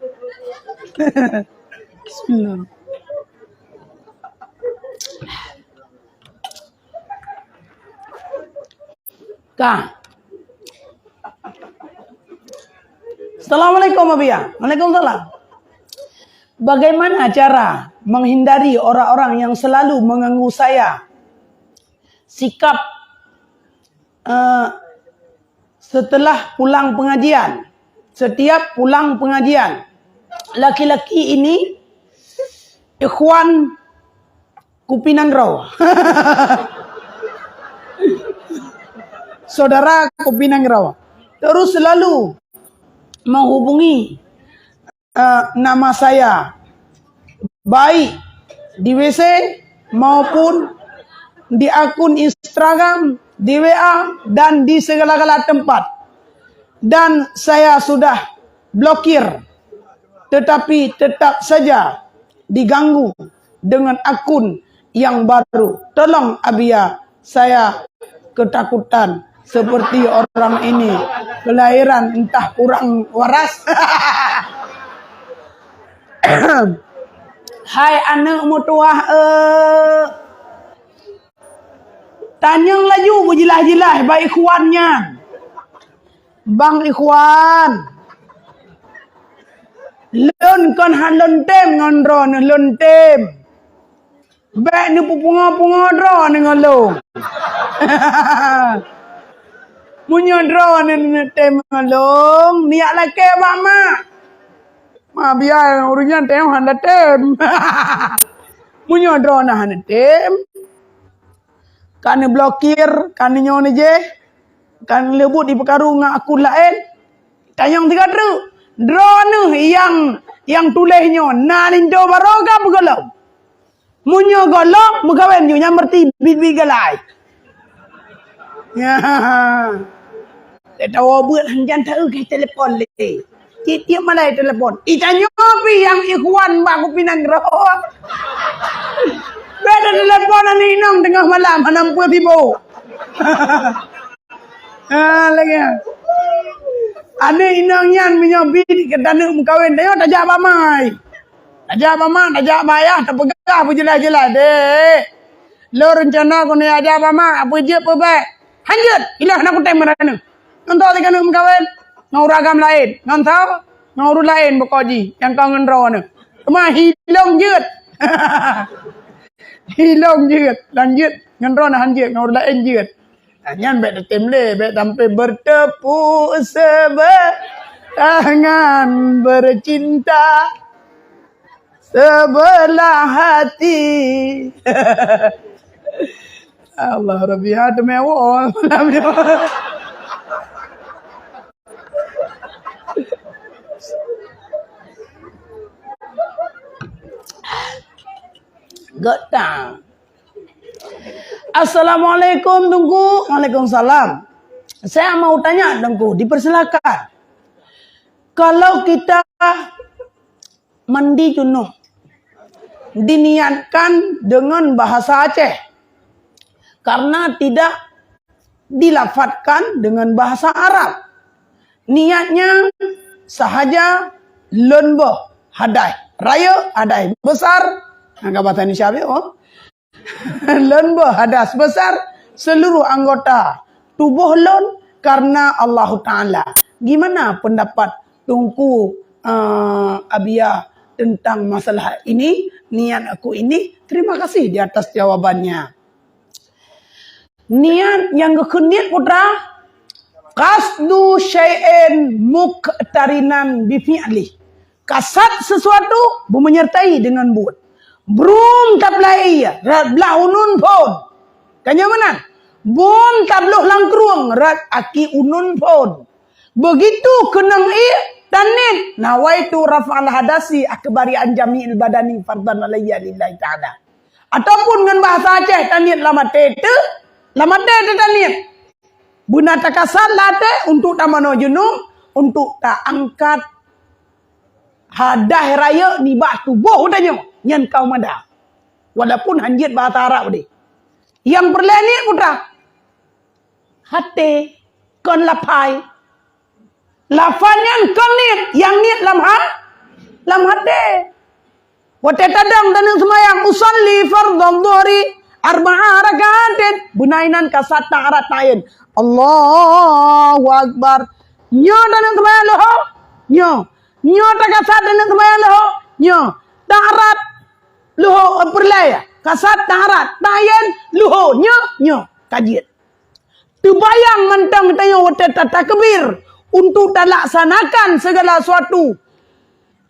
Bismillah. Ka. Assalamualaikum, Abiya. Waalaikumsalam. Bagaimana cara menghindari orang-orang yang selalu mengganggu saya? Sikap, eh, setelah pulang pengajian, setiap pulang pengajian, laki-laki ini ikhwan Kupi Nanggroe. Saudara Kupi Nanggroe. Terus selalu menghubungi, eh, nama saya, baik di W C maupun di akun Instagram, di W A, dan di segala-gala tempat. Dan saya sudah blokir, tetapi tetap saja diganggu dengan akun yang baru. Tolong, Abiya, saya ketakutan seperti orang ini. Kelahiran entah kurang waras. Hai aneuk meutuwah, eh. Tanyong laju beujeulaih-jeulaih bak ikhwan nyan. Bang ikhwan, lôn kon han lôn tem ngon droeneuh, lôn tem. Bèk neupeupungo-pungo droeneuh ngon lôn. Meunyoe droeneuh neutem ngon lôn, neujak lakèe bak mak. Mak, biya ureueng nyan tem hana tem. Meunyoe droeneuh hana tem, ka neublokir, ka neunyoe neujeh, ka neuleubuet jipeukaru ngon akun laén, tanyong sigoe treuk. Droeneuh nyang, nyang tuléh nyoe na linto barô ka beugohlom? Meunyoe gohlom, meukawen ju nyan, meureuti biet-biet galai. Nyan. Tatawa beuet hanjan taeu keu telepon lé. Tiep-tiep malai telepon. Itanyoe pih nyang ikhwan bak Kupi Nanggroe. Beda telepon aneuk inong teungoh malam, hana peue sibok. Ha, lagèe nyan. Aneuk inong nyan meunyoe bi ka taneuk meukawen, tanyoe tajak bak mai. Tajak bak mak, tajak bak ayah, tapeugah beujeulaih-jeulaih, "Dek, lôn reuncana keuneuk jak bak mak, peue jeuet peue bèk." "Han jeuet, ilôn hana kutem ngon droeneuh. Ngon soe lé keuneuk meukawen? Ngon ureueng agam laén. Ngon soe? Ngon ureueng laén bukon jih, nyang kon ngon droeneuh. Teuma hi lôn jeuet." Hi lôn jeuet, lôn jeuet. Ngon droeneuh han jeuet, ngon ureueng laén jeuet. Nyan bèk tatem lé, bèk sampai bertepuk sebelah tangan, bercinta sebelah hati. Allah Rabbi, ha, teumé awak. Gata. Assalamualaikum, Teungku. Waalaikumsalam. Saya mau tanya, Teungku, dipersilakan. Kalau kita mandi junub diniatkan dengan bahasa Aceh, karena tidak dilafazkan dengan bahasa Arab. Niatnya sahaja lôn boh hadaih rayeuk, hadaih besar, angka bahasa Indonesia, oh. Lôn boh hadas besar seluruh anggota tuboh lôn karena Allahu Ta'ala. Gimana pendapat Teungku, eh, Abia tentang masalah ini? Niat aku ini. Terima kasih di atas jawabannya. Niat nyang geukheun niet, putra, qasdu syai'in muqtarinan bi fi'lih. Kasat sesuatu beumenyertai deungon buet. Brum tapeulai rot blah unun phon. Ka nyoe meunan. Bum tabloh lam krueng rot aki unun phon. Begitu keunong ié taniet, nawaitu raf'al hadasi akbari an jami'il badani fardhan alayya lillahi ta'ala. Ataupun ngon bahasa Aceh taniet lam até teu, lam até teu taniet. Beuna takasat lam até untuk tamanoe jeunum, untuk taangkat hadaih rayeuk nibak tuboh tanyoe, nyan ka mada. Walaupun hanjeuet bahasa Arab deh. Nyang peureulée niet putra, até kon laphai. Lafaz nyan kon niet, nyang niet lam ha-, lam até. Watée tadong taneuk seumayang, usalli fardhu dhuhri arba'a rakaatin. Beunai nan kasat ta'arat tayen. Allahu Akbar. Nyoe taneuk seumayang leuho. Nyoe. Nyoe takasat taneuk seumayang leuho. Nyoe. Ta'arat leuho, eh, peureulée. Kasat ta'arat tayen leuho. Nyoe. Nyoe. Ka jeuet. Teubayang mantong tanyoe watée tatakbir untuk talaksanakan segala sesuatu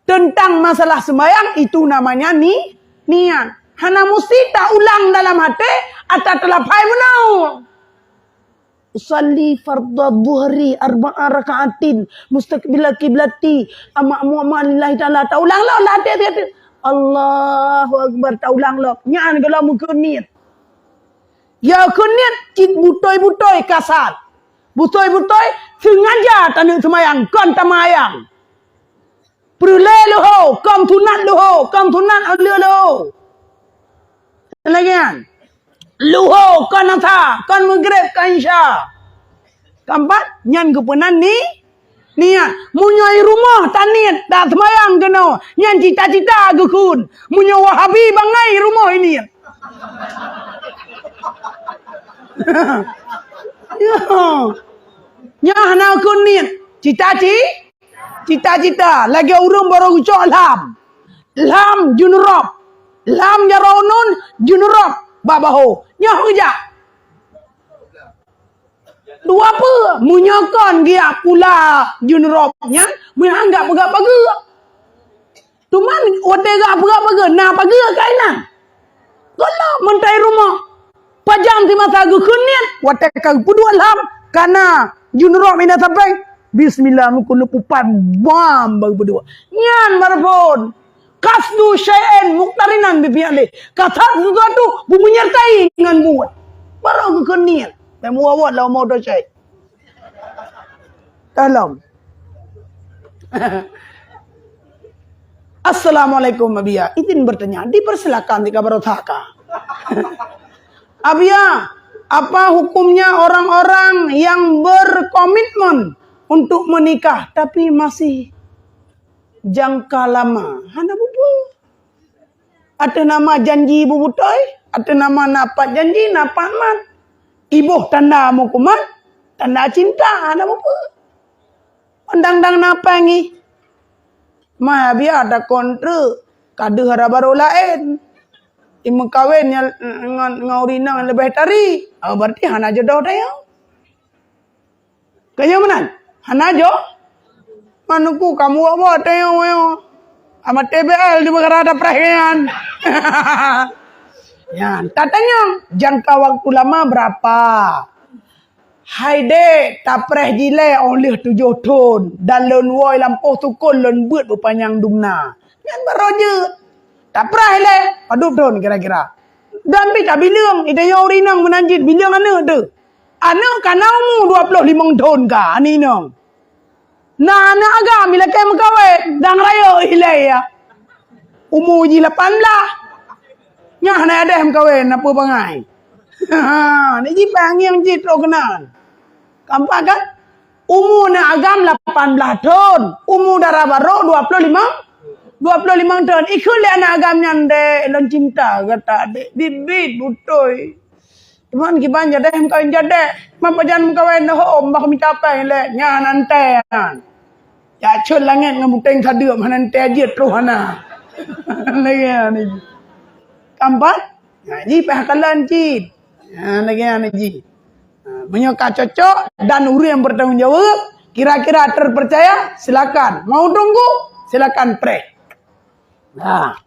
tentang masalah sembahyang, itu namanya ni-, niat. Hana musti taulang dalam até atau talaphai meunoe. Usalli fardhu dhuhri arba'a raka'atin mustaqbila kiblati ama mu'ma lillahi ta'ala. Taulang lom lah até-até. Allahu Akbar, taulang lom. Nyan kalau meukeuniet. Ya keuneuk cit butôi-butôi kasat. Butôi-butôi sengaja taneuk seumayang kon tamayang. Peureulée leuho, kon sunat leuho, kon sunat leuho. Lagée nyan. Leuho kon asa, kon meugreb, kon isya. Keempat, nyan geupeunan ni, niat. Meunyoe i rumoh taniet, taseumayang keunoe, nyan cita-cita geukheun. Meunyoe Wahabi bangai i rumoh i niet. Nyoe hana kheun niet. Cita-ci-, cita-cita. Lagée ureuëng barô geucok lham. Lham jeuneurob. Lham jaroe unun jeuneurob bak bahô. Nyoe geujak. Dua peue, meunyoe kon geujak pula jeuneurob nyan, meuanggab peugah pageue. Teuma watée geujak peugah pageue, na pageue kainan. Gohlom meuntée rumoh. Pajan simasa geukheun niet, watée ka geupeuduek lham, kana jeuneurob ina sampéng, bismillah meukeuneup pupat, bam, baru peuduek. Nyan marphon. Qasdu syai'in muqtarinan bi fi'lih. Kasat sesuatu beumenyertai ngon buet. Barô geukheun niet. Meuwawot lam moto syai. Tolong. Assalamualaikum, Abia. Izin bertanya, dipersilakan jika baru saka. Abia, apa hukumnya orang-orang yang berkomitmen untuk menikah tapi masih jangka lama? Hana bubu. Ateueh nama janji beubutôi, ateueh nama na pat janji, na pat mat. Iboh tanda meukumat, tanda cinta, hana bubu. Pandang-dang na pangi. Mah biar takon treuk, ka deuh hara barô laén. Imeukawen nyan ngon, ngon ureueng inong leubeh tari. Oh, berarti hana jodoh dayang. Keu nyoe meunan? Hana jok? Manuku kamu buat-buat teuyo-yo. Amat T B L di peukara tapreh nyan. Nyan, tatanyong, jangka waktu lama berapa? Hai dek, tapreh jilée óh lheueh tujoh thon, dan lôn woe lampôh sukon lôn beuet beupanyang dumna. Nyan barô jeuet. Tapreh lé, padub thon kira-kira. Dan pih tabileueng, ita nyoe ureueng inong meunan cit bileueng aneuk teuh. Aneuk ka na umu dua ploh limong thon ka, aneuk inong. Na aneuk agam ilakée meukawen, dang rayeuk ilée ya. Umu jih lapan blaih. Nyan hana adeh meukawen, na peue bangai. Ni jipangieng jih trok keunan. Kampak kan? Umu aneuk agam lapan blaih thon, umu dara barô dua ploh limong, dua ploh limong thon. Ikheun lé aneuk agam nyan, "Dek, lôn cinta gata, Dek. Biet-biet beutôi." Cuman kiban jadeh meukawen jadeh. Man pajan meukawen hom bah mita péng lé nyan antée nyan. Jak cot langét ngon buteng sadeuep hana antée jeuet troh hana. Lagée nyan. Kampat? Nah, jih payah kalon cit. Ha, lagée nyan jih. Ha, meunyoe ka cocok dan ureueng bertanggung jawab, kira-kira terpercaya, silakan. Mau tunggu, silakan preh. Ha.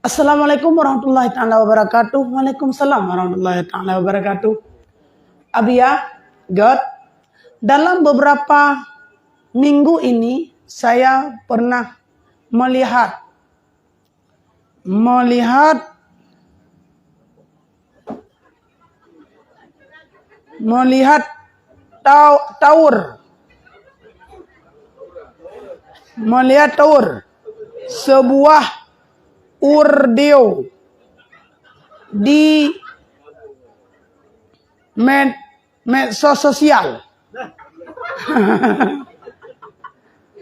Assalamualaikum warahmatullahi taala wabarakatuh. Waalaikumsalam warahmatullahi taala wabarakatuh. Abia, Gad, dalam beberapa minggu ini saya pernah melihat, melihat melihat tau-, taur, melihat taur, sebuah urdio di med-, medsos sosial.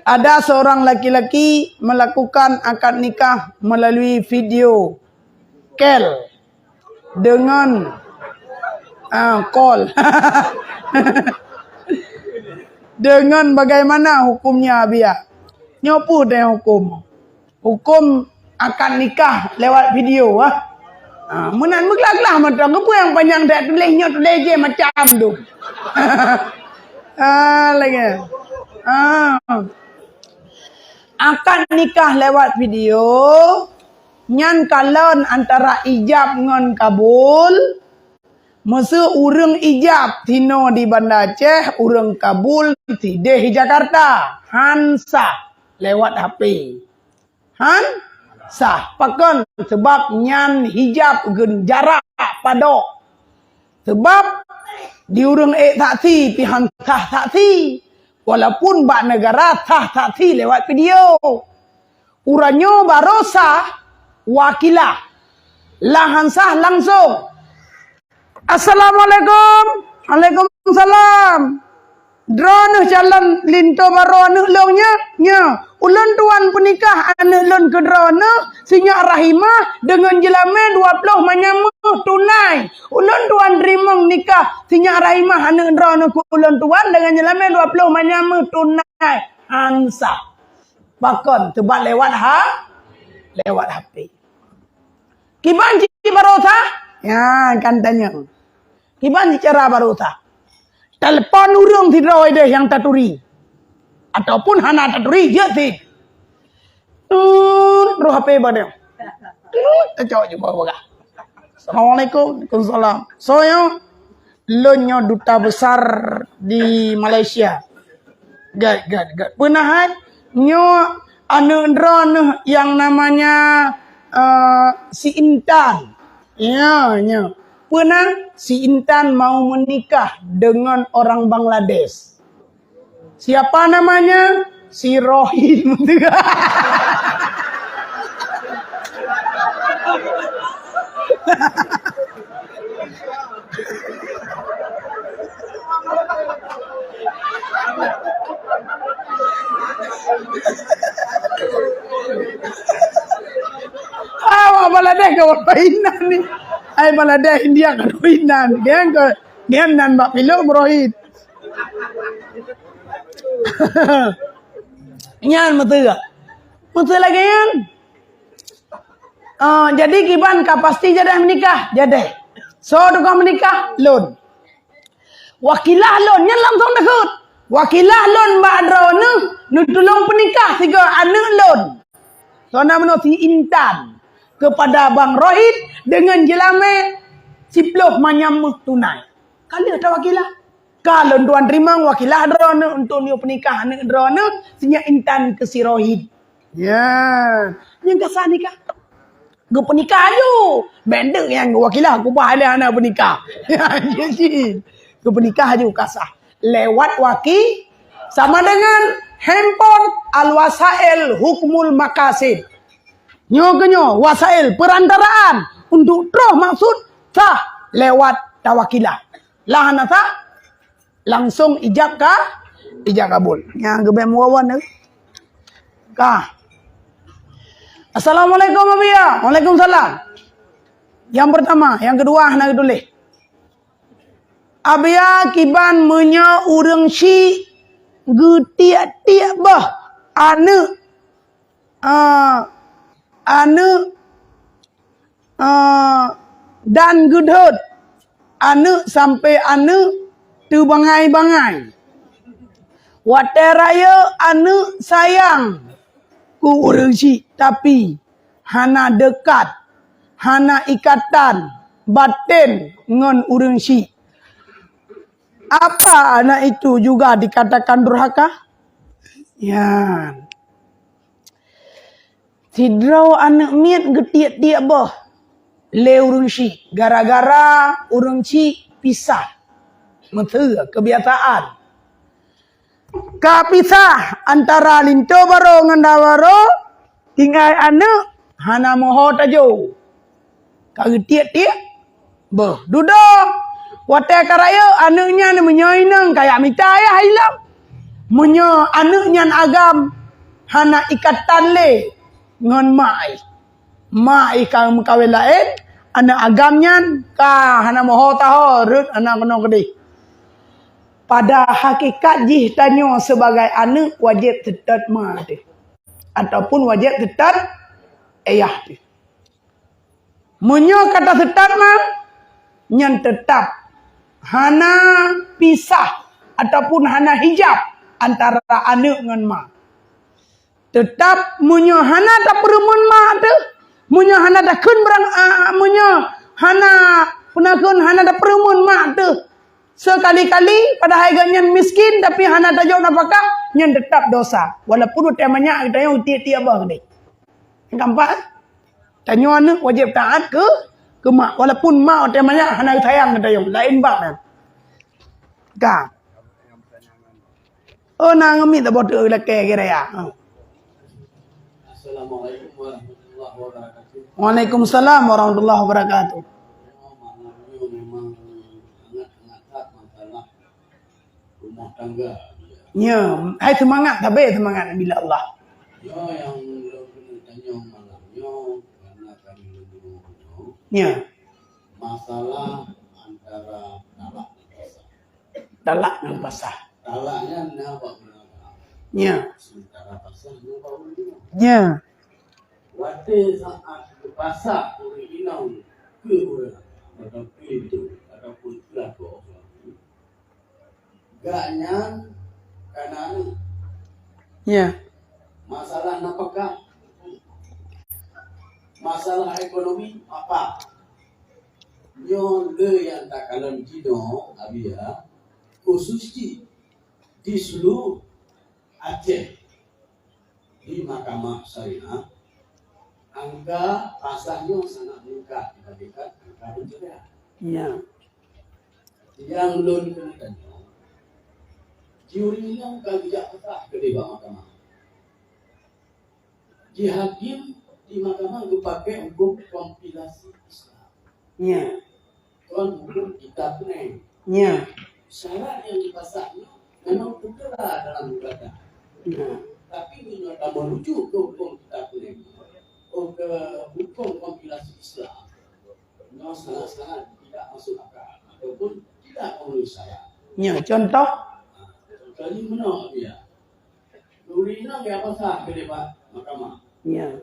Ada seorang laki-laki melakukan akad nikah melalui video call dengan, ah, call. Dengan bagaimana hukumnya, Abia? Nyoe peue teuh hukum? Hukum akad nikah lewat video, ah. Ah, meunan meuglah-glah mantong. Keupeue nyang panyang that tuléh nyoe, tuléh jih macam tu. Ah, lagée. Ah. Akad nikah lewat video, nyan kalon antara ijab ngon kabul. Meuseu ureueng ijab sinoe di Banda Aceh, ureueng kabul sideh di Jakarta. Han sah lewat H P. Han sah. Pakon? Sabab nyan hijab geun jarak padok. Sabab di ureueng ék saksi pih han sah saksi. Walaupun bak neugara sah saksi lewat video. Uroe nyoe barô sah wakilah. Lah han sah langsong. Assalamualaikum. Waalaikumsalam. Droeneuh calon linto barô aneuk lôn nyoe? Nyoe. Ulôn tuan peunikah aneuk lôn keu droeneuh, si Nyak Rahimah, deungon jeulamé dua ploh manyam meuh tunai. Ulôn tuan teurimong nikah si Nyak Rahimah aneuk droeneuh keu ulôn tuan deungon jeulamé dua ploh manyam meuh tunai. Han sah. Pakon? Sabab lewat ha-, lewat H P. Kiban cit barô sah? Nyan kan tanyong. Kiban cit cara barô sah? Telepon ureueng sidroe deh nyang taturi. Ataupun hana taturi, jeuet cit. Tut, roh H P bak nyoe. Tut, tacok jumpa bagah. Assalamualaikum. Waalaikumsalam. Soe nyoe? Lôn nyoe duta besar di Malaysia. Gét, gét, gét. Peue na hai? Nyoe aneuk droeneuh nyang namanya, eh, si Intan. Ya, nyoe. Peue na? Si Intan mau menikah dengan orang Bangladesh. Siapa namanya? Si Rohim. Awak Bangladesh kawan Rohim ni. Hai Bangladesh, India kan Rohim nan. Dia ke, dia nan bak pilot Rohim. Nyan beutôi. Beutôi lagée nyan. Ah, jadi kiban ka pasti jadeh meunikah? Jadeh. Soe tukang meunikah? Lôn. Wakilah lôn nyan langsung deukeut. Wakilah lôn bak droeneuh neutulông peunikah sigoe aneuk lôn. Soe nan meunoe si Intan kepada Bang Rohit deungon jeulamé siploh manyam meuh tunai. Ka lheueh tawakilah. Ka lôn tuan teurimong wakilah droeneuh untuk neuyue peunikah aneuk droeneuh si nyak Intan keu si Rohit. Ya, nyang ka sah nikah. Geupeunikah aju. Bèk deuk nyang wakilah kubah lé hana peunikah. Ya, jih. Geupeunikah aju ka sah. Lewat waki sama dengan handphone al-wasail hukmul maqasid. Nyoe keuh nyoe wasail perantaraan untuk troh maksud sah lewat tawakilah. Lah hana sah, langsung ijab ka, ijab kabul. Nyang geubèe meuwawan tu. Ka. Assalamualaikum, Abiya. Waalaikumsalam. Yang pertama, yang kedua hana geutuléh. Abiya kiban meunyoe ureueng syik geutiek-tiek boh aneuk, ah, aneuk ah, dan geudhôt aneuk sampoe aneuk teubangai-bangai. Watèe rayeuk aneuk sayang keu ureueng syik, tapi hana deukat, hana ikatan batén ngon ureueng syik. Apa anak itu juga dikatakan durhaka? Nyan. Sidroe aneuk miet geutiek-tiek boh lé ureueng syik gara-gara ureueng syik pisah. Meuteue keubiasaan. Ka pisah antara linto barô ngon da barô, tinggai aneuk hana meuho tajô. Ka geutiek-tiek boh. Dudoe watèe ka rayeuk aneuk nyan meunyoe inong ka jak mita ayah ilong. Meunyoe aneuk nyan agam hana ikatan lé ngon mak jih. Mak jih ka meukawen laén, aneuk agam nyan ka hana meuho taho rhot hana keunoe keudeh. Pada hakikat jih tanyoe sibagai aneuk wajéb seutôt ma teuh ataupun wajéb seutôt ayah teuh. Meunyoe ka taseutôt ma, nyan teutab hana pisah ataupun hana hijab antara aneuk ngon ma. Teutab meunyoe hana tapeureumeun ma teuh, meunyoe hana takheun beurang, a, meunyoe hana, peue nakheun, hana tapeureumeun ma teuh, seukali-kali padahai gobnyan miskin tapi hana tajok nafakah, nyan teutab dosa. Walaupun watèe manyak geutanyoe tiep-tiep bah keudeh. Nyang keumpat, tanyoe aneuk wajéb taát keu, keu mak. Walaupun mak watèe manyak hana sayang geutanyoe, laén bab nyan. Ka. Oh, na ngon miet taboh teuk lakèe keu raya. Ha. Assalamualaikum warahmatullahi wabarakatuh. Waalaikumsalam warahmatullahi wabarakatuh. Malam nyoe memang hangat-hangat that masalah rumah tangga. Nya, hai seumangat, sabe seumangat bila Allah. Nyoe nyang lôn keuneuk tanyong malam nyoe, karena kami lôn deungoe nyoe. Nya. Masalah antara talak dan pisah. Talak ngon pasah. Talak nyan na bak ureueng agam. Nya. Sementara pasah na bak ureueng inong. Nya. Watèe saat geupasah ureueng inong keu ureueng agam atau keu linto ataupun keu lakoe suami, gobnyan ka na aneuk. Nya. Masalah nafakah, masalah ekonomi, apa? Nyoe le nyang takalon jinoe, Abiya, khusus cit di seluruh Aceh, di Mahkamah Syariah, angka pasah nyoe sangat meningkat dibandingkan angka perceraian. Ya. Nyang lôn keuneuk tanyong, juri nyoe ka geujak peugah keudeh bak mahkamah. Di hakim di mahkamah geupakè huköm kompilasi Islam. Nya. Kon huköm kitab laén. Nya. Syarat nyang dipasah nyoe memang teuteura dalam gugatan. Nya. Tapi meunyoe tamerujuk keu huköm kitab laén, oh, keu huköm kompilasi Islam, nyoe sangat-sangat tidak masuk akal ataupun tidak memenuhi syarat. Nya, contoh? Ha, contoh jih meunoe, ya. Juri nyoe geupasah keudeh bak mahkamah. Ya.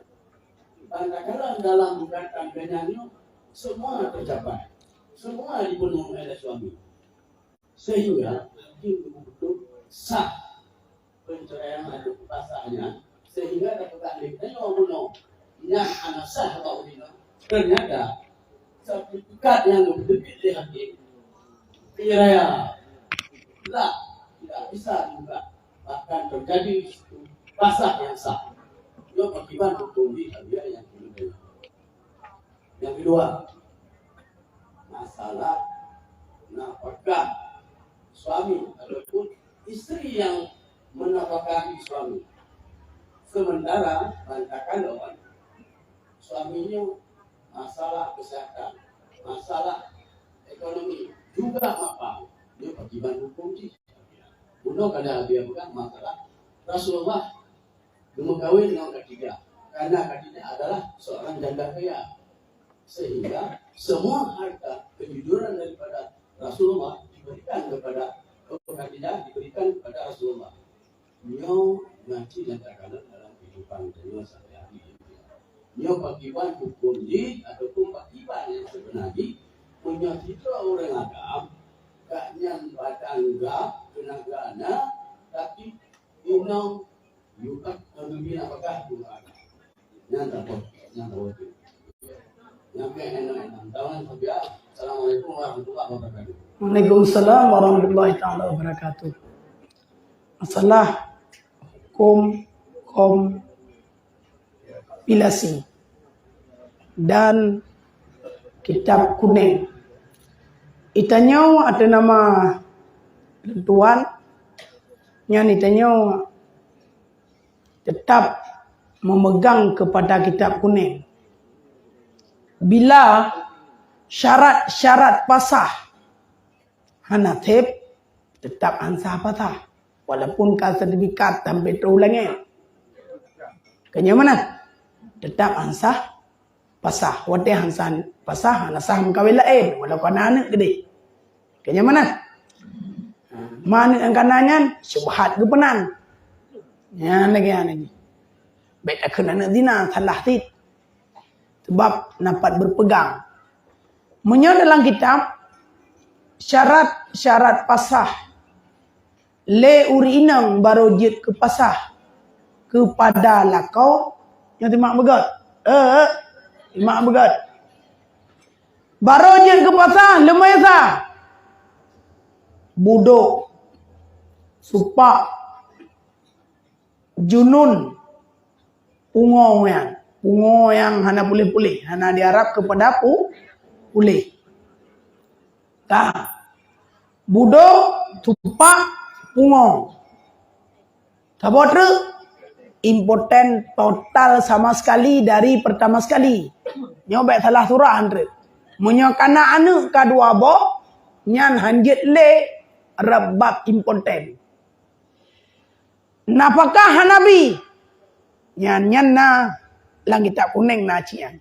Dan takalon dalam gugatan geuhnyan nyoe, semua tercapai. Semua dipenuhi oleh suami. Sehingga hakim beutôi sah penceraian atau pasahnya, sehingga dapat lé tanyoe bunoe nyan hana sah bak ureueng inong. Ternyata sertifikat nyang geuteubiet lé hakim, piraya lah tidak bisa juga, bahkan terjadi pasah yang sah. Nyoe pakiban hukum di Syariah nyang kemudian. Yang kedua, masalah nafkah suami ataupun isteri yang menafkahi suami. Sementara bantakan lawan suaminya masalah kesehatan, masalah ekonomi juga apa, dia pakiban hukum jih. Bunoe kada dia pegang masalah Rasulullah geumeukawen ngon Khadijah, karena Khadijah adalah seorang janda kaya, sehingga semua harta kejujuran daripada Rasulullah diberikan kepada Khadijah, diberikan kepada Rasulullah. Nyoe na cit nyang takalon dalam kehidupan tanyoe sehari-hari. Nyoe pakiban hukum jih ataupun pakiban nyang sebenar jih, meunyoe sidroe ureueng agam, gobnyan badan gab, teunaga na, tapi inong yukat ngon geubi na bagah ureueng agam. Nyan tak apa, nyan tak apa. Nyampe enam enam tahun sabiar. Assalamualaikum warahmatullahi wabarakatuh. Waalaikumsalam warahmatullahi taala wabarakatuh. Masalah hukum kompilasi dan kitab kunéng. Itanyoe ateueh nama lôn tuan, nyan itanyoe tetap memegang kepada kitab kunéng. Bila syarat-syarat pasah hana thép, tetap han sah pasah. Walaupun ka sertifikat sampai trôh langét. Keunyoe meunan, tetap han sah pasah. Watée han sah pasah, hana sah meukawen laén, walaupun na aneuëk keudeh. Keunyoe meunan. Ma aneuëk nyang kana nyan, syubhat geupeunan. Nyan lagée nyan. Bék takheun aneuëk zina, salah cit. Sebab na pat berpegang. Meunyoe dalam kitab, syarat-syarat pasah lé ureuëng inong barô jeuet keu pasah keupada lakoe, nyoe timak beugét. Eh, timak beugét. Barô jeuet keu pasah, leumé sah. Budok, supak, junun, pungo nyan. Pungo nyang hana puléh-puléh, hana diharap keupada pu-, puléh. Ka. Budok, supak, pungo. Saboh treuk, impoten total sama sekali dari pertama sekali. Nyoe bék salah surah treuk. Meunyoe kana aneuëk ka dua boh, nyan hanjeuet lé rab bab impoten. Nafakah hana bi. Nyan, nyan na lam kitab kunéng na cit nyan.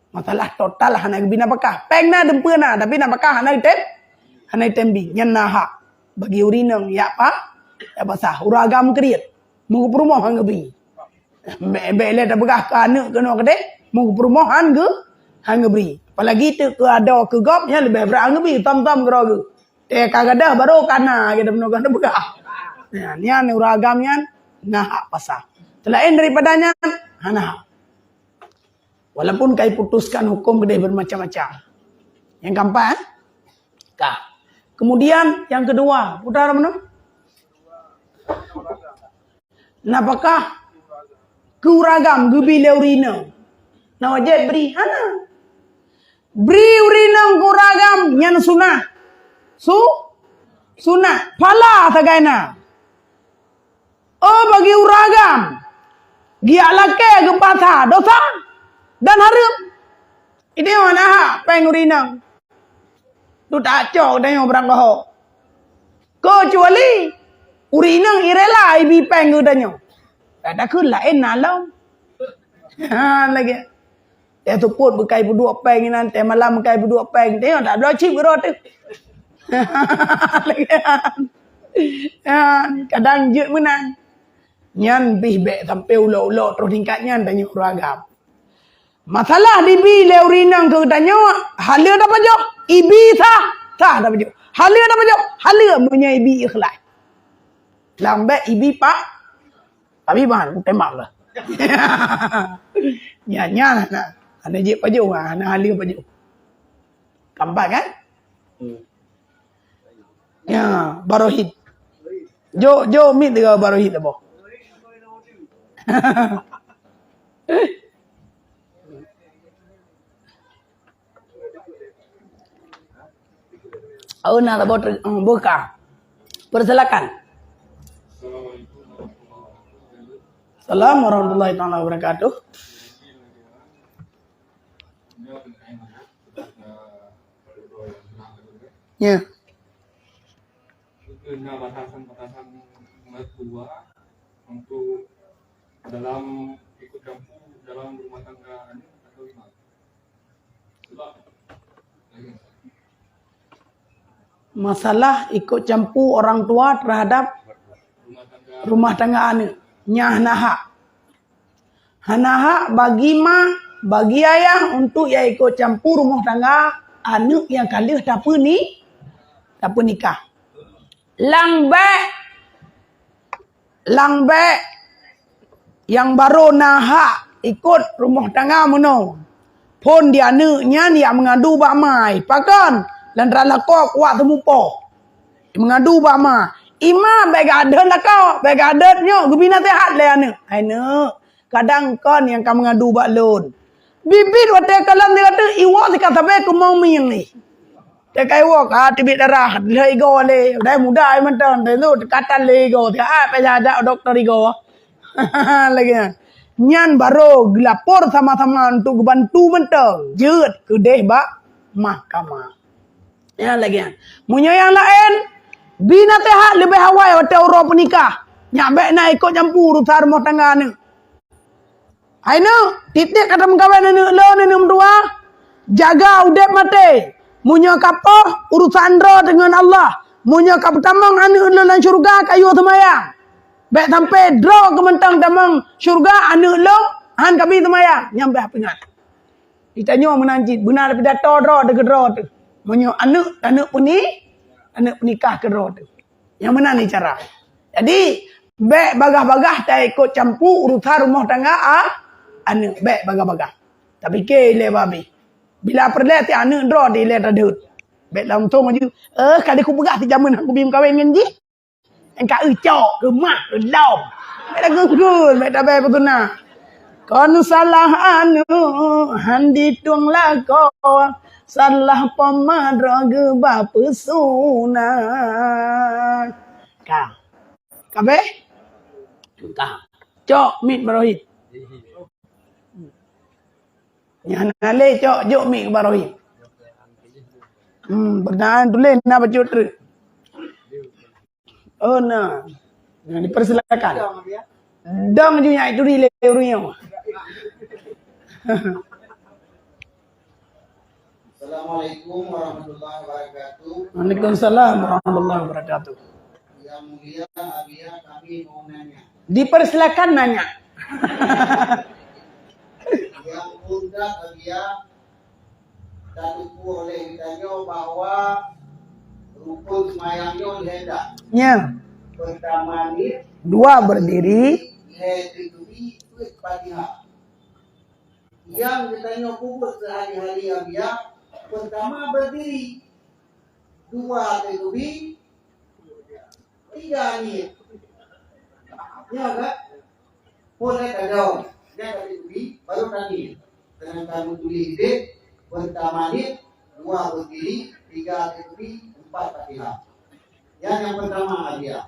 Masalah total hana geubi nafakah. Péng na, dumpeue na, tapi nafakah hana geutem-, hana geutem bi. Nyan na hak bagi ureuëng inong yak pa-, yak pasah. Ureuëng agam kriet, meugeupeurumoh han geubi. Bék, bék lé tapeugah keu aneuëk keunoe keudeh, meugeupeurumoh han geu-, han geubri. Apalagi teuk keu adoe keu gob, nyan leubeh brat han geubi, tom-tom keudroe geuh. Teuka gadôh baru kana, kita peunoh kana peugah. Nyan, nyan ureuëng agam nyan na hak pasah. Selain daripada nyan, hana hak. Walaupun ka iputuskan hukum keudeh bermacam-macam. Nyang keempat, eh? Ka. Kemudian yang kedua, putar mana? Nafakah keu ureuëng agam geubi lé ureuëng inong? Na wajéb bri? Hana. Bri ureuëng inong keu ureuëng agam nyan sunah. Su-, sunah. Phala sagai na. Oh, bagi ureuëng agam, geujak lakée geupasah, dosa dan hareuem. Itu mana hak péng ureuëng inong. Tu tak cok tanyoe barang goho. Kecuali ureuëng inong irela ibi péng keu tanyoe. Tak takheun laén na lom. Ha, lagée. Teuh seupôt beukai peuduek péng inan, teuh malam beukai peuduek péng. Teuh tak bloe cit uroe teuh. Lagée nyan. Nyan, kadang jeuet meunan. Nyan bih bék sampai ulok-ulok troh tingkat nyan tanyoe ureuëng agam. Masalah dibi lé ureuëng inong keu tanyoe, hana tapajoh, ibi sah, sah tapajoh. Haleue na pajoh, haleue meunyoe ibi ikhlas. Lam bèk ibi pak, tapi ban tembak lah. Nyan, nyan hana, hana jeuet pajoh, hana haleue pajoh. Keempat kan? Hmm. Ya, barohit. Jo, jo, mit tiga barohit apa? Oh, nak buka. Persilakan. Assalamualaikum warahmatullahi wabarakatuh. Ya. Itu na batasan-batasan mertua untuk dalam ikut campur dalam rumah tangga aneuk atau imam. Sebab masalah ikut campur orang tua terhadap rumah tangga aneuk, nyan hana hak. Hana hak bagi ma, bagi ayah untuk ya ikut campur rumoh tangga aneuk nyang ka lheueh tapeuni-, tapeunikah. Lang bèk, lang bèk nyang barô na hak ikut rumoh tangga meunoe. Phôn di aneuk nyan ya meungadu bak ma, pakon? Lantaran lakoe kuat teumupoh. Meungadu bak ma. Ima bèk gadot lakoe, bèk gadot nyoe, geubi naseuhat lé aneuk. Hai neuk, kadang kon nyang ka meungadu bak lôn. Biet-biet watèe kalon di ateueh, iwoe sika sabé keumong mieng jih. Teuka iwoe ka teubiet darah, lheueh igoe lé. Dai muda ai mantong, teuka tan lé igoe. Teuka ai payah jak dokto igoe. Lagèe nyan. Nyan barô geulapor sama-sama untuk geubantu mantong. Jeuet keudeh bak mahkamah. Ya, lagèe nyan. Meunyoe nyang laén, bi naseuhat leubeh awai watèe uroe peunikah. Nyak bèk na ikot campur urusan rumoh tangga aneuk. Hai neuk, tiep-tiep ka tameukawen aneuk lôn, aneuk meutuwah, jaga udép maté. Meunyoe ka poh, urusan droe teuh ngon Allah. Meunyoe ka peutamong aneuk lôn lam syeuruga, ka yue seumayang. Bèk sampoe droe keuh mantong tamong syeuruga, aneuk lôn han ka bi seumayang. Nyan bèk peuingat. Di tanyoe meunan cit, beuna pidato droe teuh keu droe teuh. Meunyoe aneuk, aneuk peuni-, aneuk peunikah keu droe teuh. Nyang meunan ni cara. Jadi, bèk bagaih-bagaih taikot campur urusan rumoh tangga a-, aneuk. Bèk bagaih-bagaih. Tapike ilèe babeh. Bila peureulèe ti aneuk droe di ilèe tadeuet. Bèk langsong aju, "Eh, ka lheueh kupeugah si jameun han kubi meukawen ngon jih." Nyang ka eu cok, keumah, keudom. Bèk lagèe geukheun, bèk tabèe peusuna. Kon salah aneuk, han ditueng lakoe. Salah poma droe geuba peusuna. Ka. Ka bèh? Ka. Cok miet barohit. Nyang hana lé cok jok miet keu barohit. Hmm, pertanyaan tuléh na bacut treuk. Oh, na. Na dipersilakan. Dong ju nyak turi lé ureueng nyoe. Assalamualaikum warahmatullahi wabarakatuh. Waalaikumsalam warahmatullahi wabarakatuh. Yang mulia, Abiya, kami mau nanya. Dipersilakan nanya. Yang mulia, Abiya, tatupeue oleh geutanyoe bahwa rukun seumayang nyoe lhèe that. Nya. Pertama niet. Dua berdiri. Lhèe teutubi, peuet Fatihah. Nyang geutanyoe peubuet seuhari-hari, Abiya, pertama berdiri, dua teutubi, tiga niet. Nya kan? Phôn lhèe tadong, lhèe teutubi, baru taniet. Sedangkan meutuléh idéh, pertama niet, dua berdiri, tiga teutubi, empat Fatihah. Nyan nyang pertama, Abiya.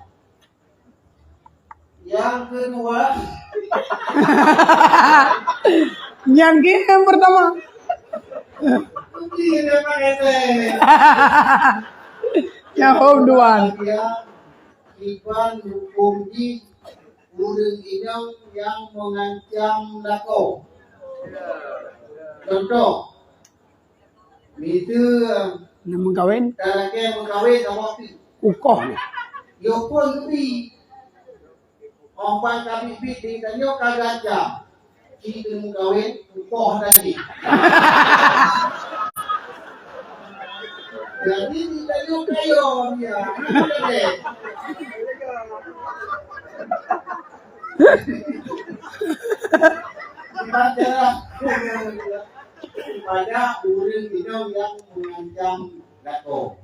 Nyang kedua. Nyang ke nyang pertama. Kunci dia pakai teh. Nyang hom duan. Dia iban hukum di ureueng inong nyang mengancam lakoe. Contoh, miseue na meukawen. Talakèe meukawen sama pi. Ukoh ni. Yo pun gebi. Ompang ka bit-bit di tanyoe ka gaca. Ci keuneuk meukawen, ukoh tadi. Jadi, kita yuk kayo dia. Pada ureueng inong nyang mengancam lakoe.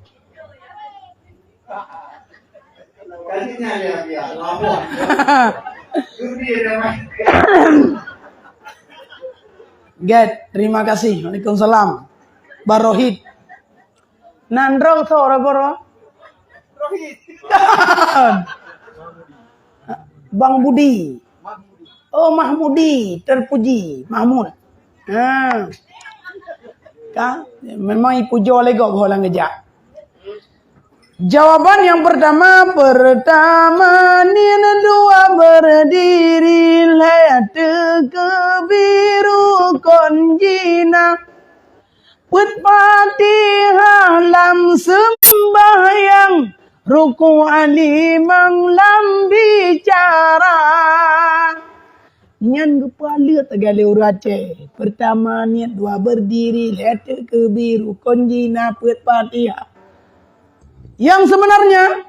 Tadinya dia, dia lapor. Judi dia, Mas. Gèt, terima kasih. Waalaikumsalam. Barohid. Nan droe soe, Baro? Bang Budi. Oh, Mahmudi, terpuji, Mahmud. Ha. Ka? Memang ipujoe lé gob ho lam geujak. Jawaban yang pertama, pertama ni dua berdiri, lhèe teukeubiru kon jina. Peuet Fatihah lam seumbahyang, ruku' limong lam bicara. Nyan geupeualeuet lagèe lé ureueng Aceh. Pertama niet, dua berdiri, lhèe teukeubiru kon jina, peuet Fatihah. Yang sebenarnya,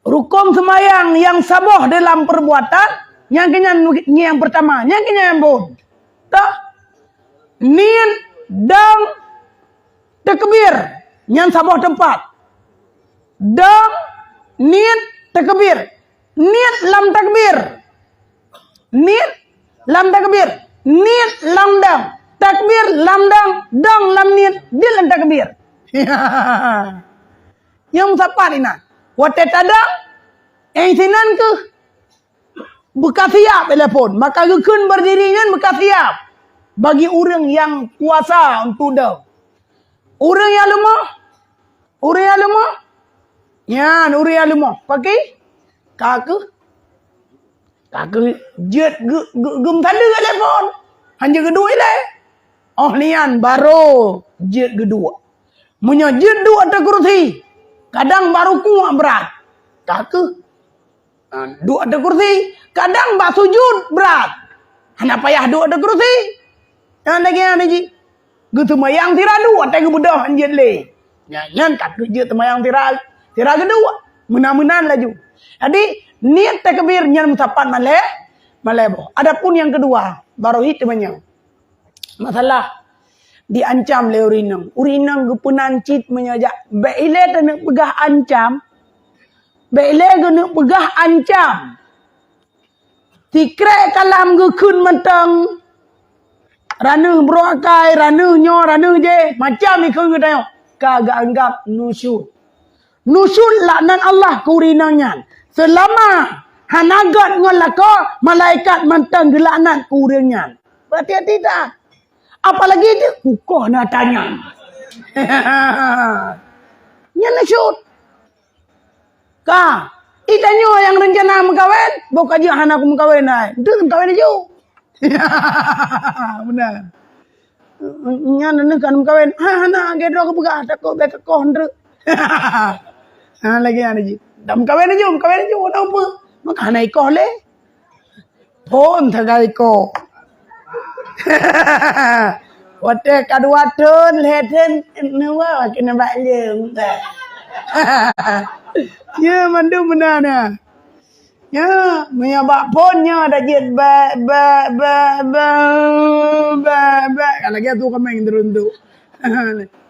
rukon seumayang nyang saboh dalam perbuatan, nyang keuh nyan nyang pertama, nyang keuh nyan nyang bôn. Toh? Niet dan takbir, nyan saboh teumpat. Dan niet takbir. Niet lam takbir. Niet lam takbir. Niet lam dang. Takbir lam dang, dang lam niet, niet lam takbir. Nyang sapat inan. Watèe tadang, eh, sinan keuh beukasiap telepon. Maka geukheun berdiri nyan beukasiap bagi ureueng nyang kuasa untuk dong. Ureueng nyang leumoh, ureueng nyang leumoh, nyan ureueng nyang leumoh. Pakri? Ka keuh, ka keuh jeuet geu-, geu-, geumeusadeue telepon. Hana geuduek ilèe. Oh nian barô jeuet geuduek. Meunyoe jeuet duek ateueh kursi, kadang bak rukuk brat. Ka keuh. Ha, duek ateueh kursi, kadang bak sujud brat. Hana payah duek ateueh kursi. Nyan lagèe nyan jih. Geuseumayang sira duek watèe geubeudôh han jeuet lé. Nyan, nyan ka keuh jeuet seumayang sira, sira geuduek. Meunan-meunan laju. Jadi, niet takbir nyan meusapat malèe, malèe boh. Adapun nyang keudua, barohid teumanyong. Masalah diancam lé ureueng inong. Ureueng inong geupeunan cit meunyoe jak, bèk ilèe taneuk peugah ancam. Bèk ilèe geuneuk peugah ancam. Sikrek kalam geukheun mantong. Raneuh brôk akai, raneuh nyoe, raneuh jéh, macam ikheun geutanyoe. Ka geuanggap nusyuz. Nusyuz laknat Allah keu ureueng inong nyan. Seulama hana göt ngon lakoe, malaikat mantong geulaknat keu ureueng nyan. Berarti tidak. Apalagi dia kukoh na tanyong. Nyan nusyuz. Ka, i tanyoe nyang rencana meukawen, boh ka jeuet hana kumeukawen ai. Enteuk meukawen laju. Beuna. Nyan neuh kan meukawen. Ha, hana, lagèe droe geupeugah, takot bèk kakoh enteuk. Ha, lagèe nyan jih. Dak meukawen laju, meukawen laju, hana peue. Maka hana ikoh lé. Phôn sagai ko. Watèe ka dua thôn, lhèe thôn, neuwoe keuneuk bak leueng. Nyan mandum meunan na. Nyan, meunyoe bak phôn nyoe dak jeuet bak, bak, bak, bak, bak, bak. Ka lagèe tu kameng turun tu.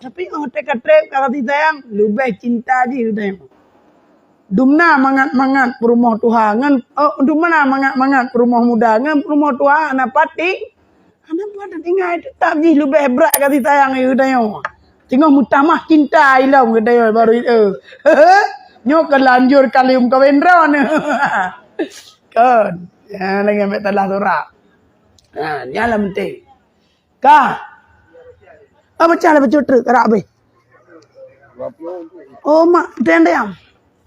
Tapi, oh, teuka trép ka rasa sayang, leubeh cinta jih teuka. Dumna mangat-mangat peurumoh tuha ngon, eh, dumna mangat-mangat peurumoh muda ngon peurumoh tuha hana patéh. Hana patéh tinggai, teutap jih leubeh brat kasih sayang geutanyoe. Teungoh meutamah cinta ilom geutanyoe baru, eh. Nyoe keulanjur kali meukawen droeneuh. Kon. Ya, lagèe ambek talah surak. Ha, nyan lah penting. Ka. Ah, pecah lah bacut treuk, karak habéh. Oh, mak, teng diam.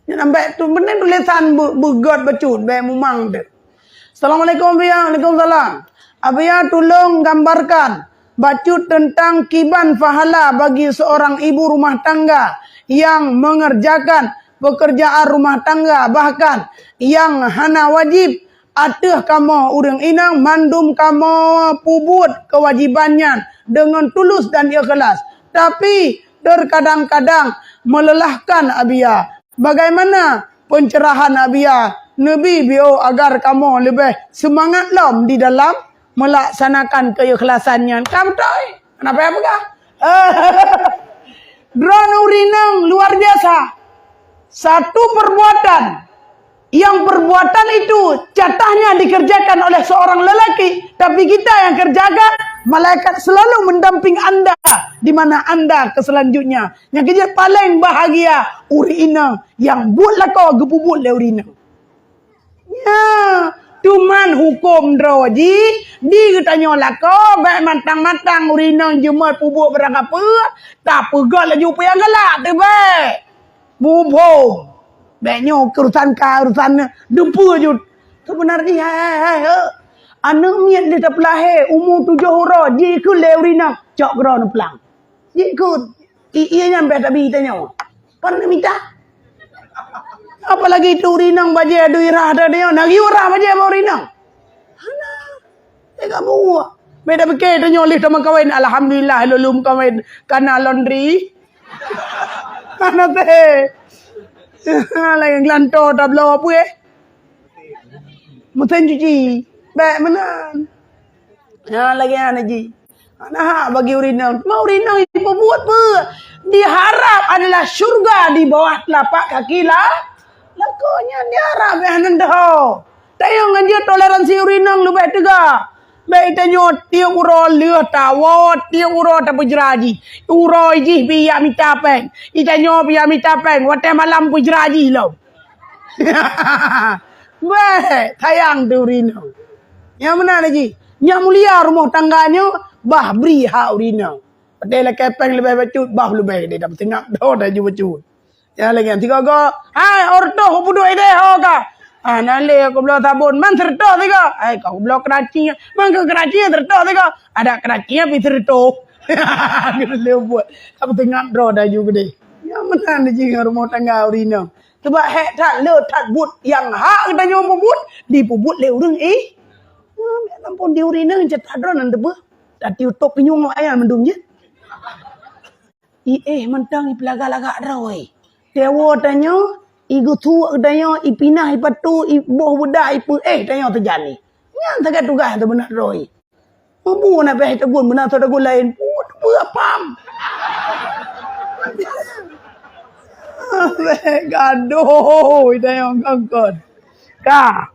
Nyan ambek tu, bener tulisan be-, beugöt bacut, bèk mumang tu. Assalamualaikum, Abuya. Waalaikumsalam. Abuya, tulông gambarkan bacut tentang kiban pahala bagi seorang ibu rumah tangga yang mengerjakan pekerjaan rumah tangga, bahkan yang hana wajib ateueh kamoe ureueng inong mandum kamoe peubuet keuwajéban nyan deungon tulus dan ikhlas. Tapi, terkadang-kadang melelahkan Abia. Bagaimana pencerahan Abia Nabi Bio agar kamoe leubeh seumangat lom di dalam melaksanakan keikhlasan nyan? Ka beutôi. Kenapa ya peugah? Droeneuh ureueng inong luar biasa. Satu perbuatan yang perbuatan itu jatahnya dikerjakan oleh seorang lelaki, tapi kita yang kerjakan, malaikat selalu mendamping anda di mana anda ke selanjutnya. Nyang keujeuet paleng bahagia ureueng inong nyang buet lakoe geupeubuet lé ureueng inong. Ya, cuman huköm droe jih, di geutanyoe lakoe, bèk mantang-mantang ureueng inong jeuet peubuet barang kapeue, tapeugah laju peue nyang galak teuh bèk. Bubông. Bèk nyoe urusan ka, urusan deumpeue jeuet. Seubeuna jih, hai, hai, hai, he. Aneuk miet lé tapeulahé, umu tujoh uroe, jikheun lé ureueng inong, cok keudroe neuplang. Jikheun. I, ié nyan bèk tabi tanyoe. Kon neumita. Apalagi tu ureueng inong bajèe dui rhah tanyoe, na geuyue rhah bajèe bak ureueng inong. Hana. Eh, kamu. Beda pikir tu nyoe leh teman kawin. Alhamdulillah, lulus kawin. Kana laundry. Kana teh. Lain gelanto tablo apa eh? Mesin cuci. Baik menan. Ha, lagi anak ji. Hana hak bagi ureueng inong. Cuma ureueng inong ipeubuet peue? Diharap adalah syurga di bawah telapak kaki la-, lakoe nyan diharap, eh, hana deuh. Tayong ngon jeuet toleransi ureueng inong leubeh teuga. Bèk itanyoe tiep uroe lheueh tawoe, tiep uroe tapeujra jih. Uroe jih pih jak mita péng. Itanyoe pih jak mita péng, watèe malam peujra jih lom. Bèk, sayang teuh ureueng inong. Nyang meunan lagèe, nyang mulia rumoh tangga nyoe, bah bri hak ureueng inong. Watèe lakèe péng leubeh bacut, bah leubeh deh, dapeuseungab droe laju bacut. Nyang lagèe nyan sigoe-goe, "Hai, ôh reutôh, peue duek idéh ho ka?" "Ah, na lé, aku bloe sabon." "Man sireutôh sigoe?" "Hai, ka aku bloe keuraci." "Man keu keuraci sireutôh sigoe?" "Adak keuraci pih sireutôh." Geuleubuet. Ka peuteungat droe laju keudéh. Nyang meunan jih ngon rumoh tangga ureueng inong. Sabab hék that, le that buet nyang hak geutanyoe peubuet, dipeubuet lé ureueng i-, ampôn di ureueng inong cit that droe nan teubeuh. Tati utôp pinyueng awak nyan mandum jeuet. Iéh mantong ipeulagak-lagak droe. Tewo tanyoe, igeusuek tanyoe, ipinah ipatu, iboh beudah, ipeuéh tanyoe teujanéh. Nyan sagai tugaih teubeuna droe. Mubu na beh tegun, beuna soe tegun laén. Put, peuapam. Beh, gadoh, tanyoe kongkon. Ka.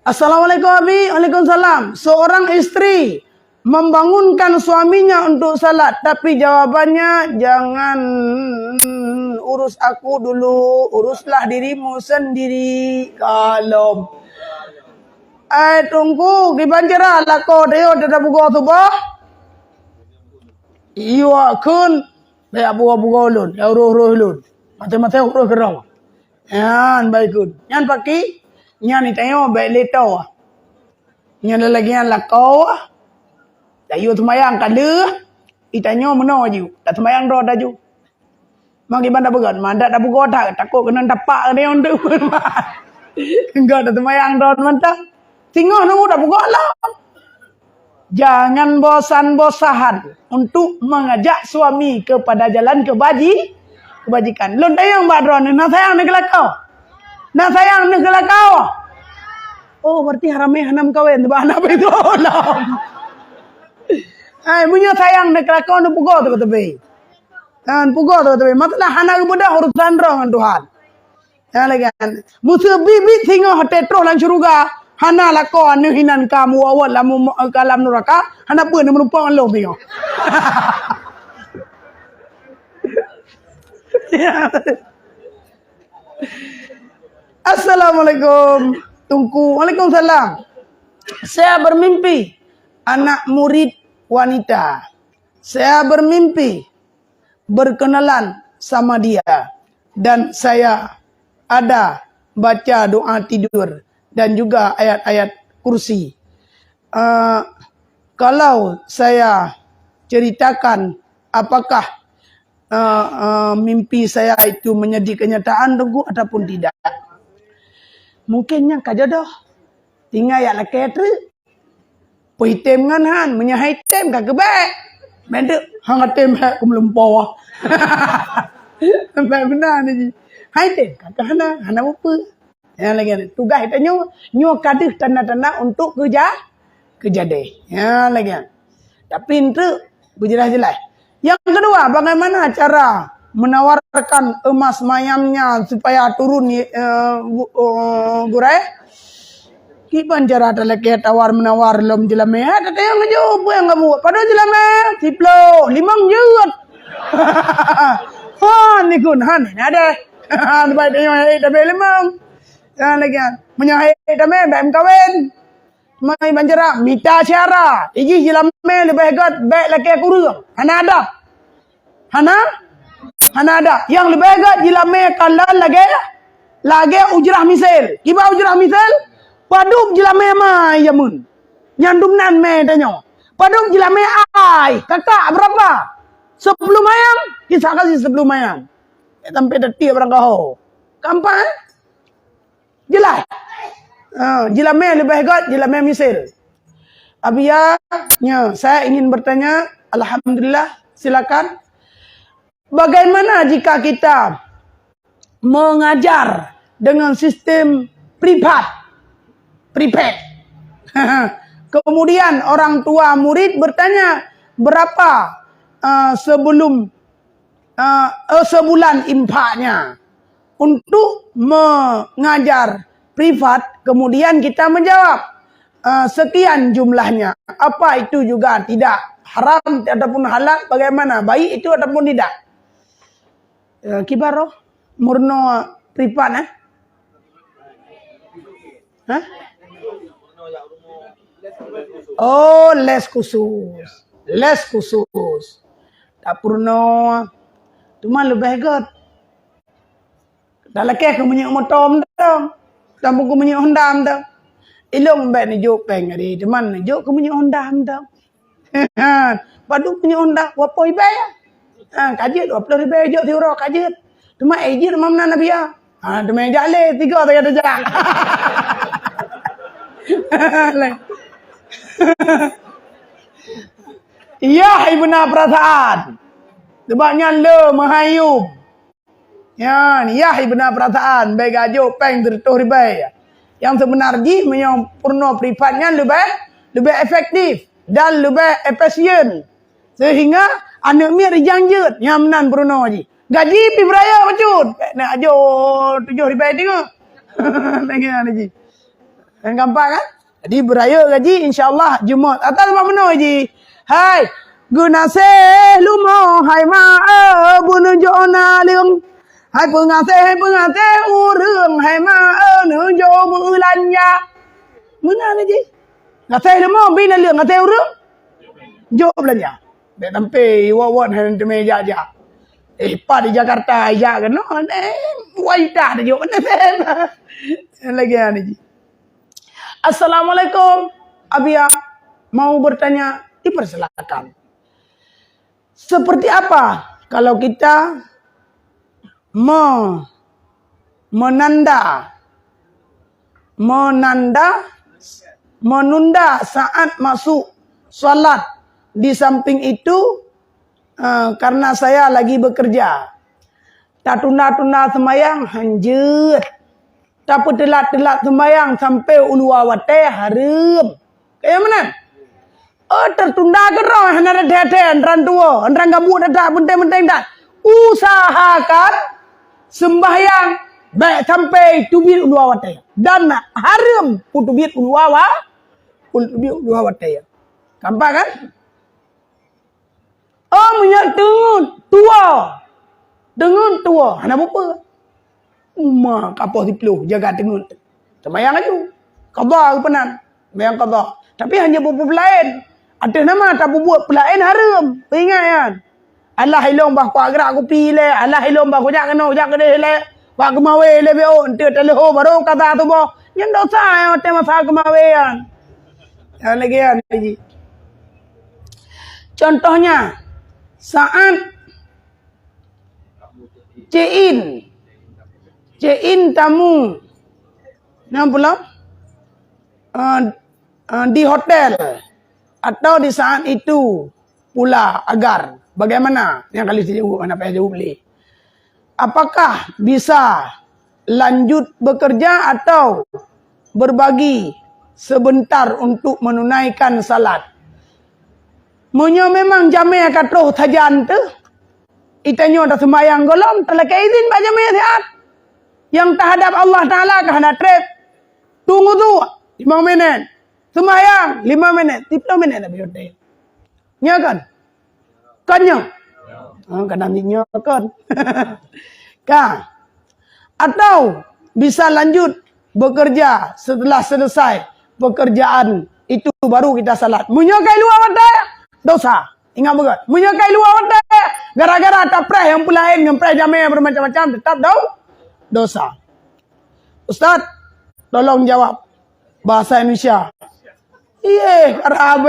Assalamualaikum, Abi. Waalaikumsalam. Seorang istri membangunkan suaminya untuk salat, tapi jawabannya, "Jangan urus aku dulu, uruslah dirimu sendiri." Kalom. Ai Teungku, kiban cara lakoe teuh, teutab bugoe suboh? Iwa kheun, bèk bugoe-bugoe ulôn, ya uroh-uroh ulôn. Maté-maté uroh keudroe. Nyan baikon. Nyan paki, nyan itanyoe bèk lé toe. Nyan lagèe nyan lakoe, tayue seumayang ka lheueh, itanyoe meunoe ju, taseumayang droe taju. Mang iban tapeugah, mandak tapugoe that, takot keuneuk tapak nyoe tu. Enggak taseumayang droe mantong. Singoh nunggu tapugoe lom. Jangan bosan-bosahan untuk mengajak suami kepada jalan kebaji-, kebajikan. Lôn tanyong bak droeneuh, na sayang neuh keu lakoe? Na sayang neuh keu lakoe? Oh, berarti haramé hana meukawen, bah hana beutôi lom. Hai, meunyoe sayang neuh keu lakoe, neupugoe teuka teubé. Kan pugoe teuka teubé. Masalah hana geubeudôh urusan droe ngon Tuhan. Nyan lagèe nyan. Meuseu biet-biet singoh até troh lam syeuruga, hana lakoe aneuëk hinan ka meuwawat lam, ka lam nuraka, hana peue neumeurumpok ngon lôn singoh. Assalamualaikum, Teungku. Waalaikumsalam. Saya bermimpi anak murid wanita. Saya bermimpi berkenalan sama dia dan saya ada baca doa tidur dan juga ayat-ayat kursi. Eh, kalau saya ceritakan, apakah, eh, eh, mimpi saya itu menjadi kenyataan, Teungku, ataupun tidak? Mungkin nyan ka jodoh. Tinggai jak lakèe treuk. Peuhitem ngon han, meunyoe han hitem ka keubek. Mendek hang até meh kum lumpoe. Sampai beuna ni ji. Hai teh, kata hana, hana upeue. Ya lagi ni. Tugas kita nyoe, nyoe kadeuh tanda-tanda untuk keja-, kejadeh. Ya lagi. Tapi untuk berjelas-jelas. Yang kedua, bagaimana cara menawarkan emas mayamnya supaya turun, eh, gu-, eh, gurée? Kiban cara talakée tawar menawar lom jeulamé. Hai, tateueng laju, peue nyang kabuet? Padub jeulamé? Siploh, limong jeuet. Ha, nikun, han, ada. Han, baik teunyong hai tamé limong. Jangan lagi, han. Meunyoe hai tamé, baik meukawen. Mai banjara, mita syara. Ijih jeulamé leubeh gét, bèk lakée kureueng. Hana adab. Hana? Hana adab. Nyang leubeh gét jeulamé kalon lagée, lagée ujrah misel. Kiban ujrah misel? Padub jeulamé mai jameun. Nyan dumnan mé tanyoe. Padub jeulamé ai, kakak berapa? Sepuluh mayam, kisah kasih sepuluh mayam. Eh, sampai tetik barang kau. Gampang, eh? Jelas? Ha, jeulamé leubeh gét, jeulamé misel. Abia, nya, saya ingin bertanya, alhamdulillah, silakan. Bagaimana jika kita mengajar dengan sistem privat? Privat. Kemudian orang tua murid bertanya, "Berapa, eh, sebelum, eh, eh, sebulan infaknya?" Untuk mengajar privat, kemudian kita menjawab, eh, "Sekian jumlahnya." Apa itu juga tidak haram ataupun halal? Bagaimana? Baik itu ataupun tidak? Eh, kiban roh? Meurunoe privat, eh? Hah? Oh, les khusus. Les khusus. Tapeurunoe. Teuma leubeh gét. Talakée keu minyeuk moto mantong. Ataupun keu minyeuk Honda mantong. Ilôn bèk neujok péng tadi, teuma neujok keu minyeuk Honda mantong. Padub minyeuk Honda, dua ploh ribèe. Ha, ka jeuet dua ploh ribèe jok siuroe ka jeuet. Teuma eh jeuet meunan Abia. Ha, teuma jak lé, tiga sagai teujak. Yah, ibeuna peurasaan. Sebab nyan le meuhayub. Nyan, yah, ibeuna peurasaan, bèk gajok péng sireutôh ribèe. Nyang seubeuna jih, meunyoe peurunoe privat nyan leubeh, leubeh efektif dan leubeh efisien. Seuhingga aneuk miet rijang jeuet, nyan meunan peurunoe jih. Gaji pih beurayeuk bacut. Bèk neujok tujoh ribèe teungoh. Lagèe nyan jih. Nyang gampang kan? Jadi beurayeuk gaji, insya Allah Jumaat. Atau lima meunoe jih. Hai, geunaséh leumo, hai ma, eh, beuneujok naleueng. Hai peungaséh, hai peungaséh ureueng, hai ma, eh, neujok beulanja. Meunan jih. Gaséh leumo, bi naleueng, gaséh ureueng. Jok beulanja. Bèk sampai iwot-wot hana teumé jak-jak. Eh, pat di Jakarta, jak keunoe, eh, wai dah teujok. Lagèe nyan jih. Assalamualaikum, Abia mau bertanya, dipersilakan. Seperti apa kalau kita me-, menanda, menanda, menunda saat masuk salat, di samping itu, eh, karena saya lagi bekerja. Tatunda-tunda seumayang hanjeuet. Tapeuteulat-teulat seumayang sampoe u luwa watèe hareuem. Kaya meunan. Oh, tertunda keudroe hana that-that, nyan tuwo, nyan gabuek that-that, penting-penting that. Usahakan sembahyang bèk sampoe teubiet u luwa watèe. Dan hareuem peuteubiet u luwa wa-, peuteubiet u luwa watèe. Gampang kan? Oh, meunyoe teungeut tuwo. Teungeut tuwo, hana peue-peue. Uma ka poh siplôh, jaga teungeut. Seumayang laju. Qadha geupeunan. Seumayang qadha. Tapi hana peue-peue peulaén. Ateueh nama tapeubuet peulaén hareuem. Peuingat nyan. Alah ilôn bah kugerak kupi lé, alah ilôn bah kujak keunoe, kujak keudéh lé. Bak keumawé lé B O, enteuk taleuho barô qadha tuboh. Nyan dosa nyang watèe masa keumawé nyan. Nyan lagèe nyan jih. Contohnya, saat Cék In, Cék In tamu, na pulang, eh, eh, di hotel atau di saat itu, pula agar. Bagaimana? Nyang ka lheueh jaweueb, hana payah jaweueb lé. Apakah bisa lanjut bekerja atau berbagi sebentar untuk menunaikan salat? Meunyoe memang jamé ka troh sajan teuh, itanyoe taseumbahyang gohlom, talakée izin bak jamé siat. Nyang tahadab Allah Taala ka hana treb. Tunggu tu lima minit. Seumbahyang lima minit, tiplôh minit Nabi Hudayb. Nyo kan? Kan nyo? Ha, kadang nyo kan. Ka. Atau bisa lanjut bekerja setelah selesai pekerjaan itu baru kita salat. Meunyoe kai luwa watée, dosa. Ingat beugét. Meunyoe kai luwa watée, gara-gara tapreh nyang peulaén ngon preh jamé bermacam-macam, tetap do-, dosa. Ustaz, tolong jawab bahasa Indonesia. Iye, karab.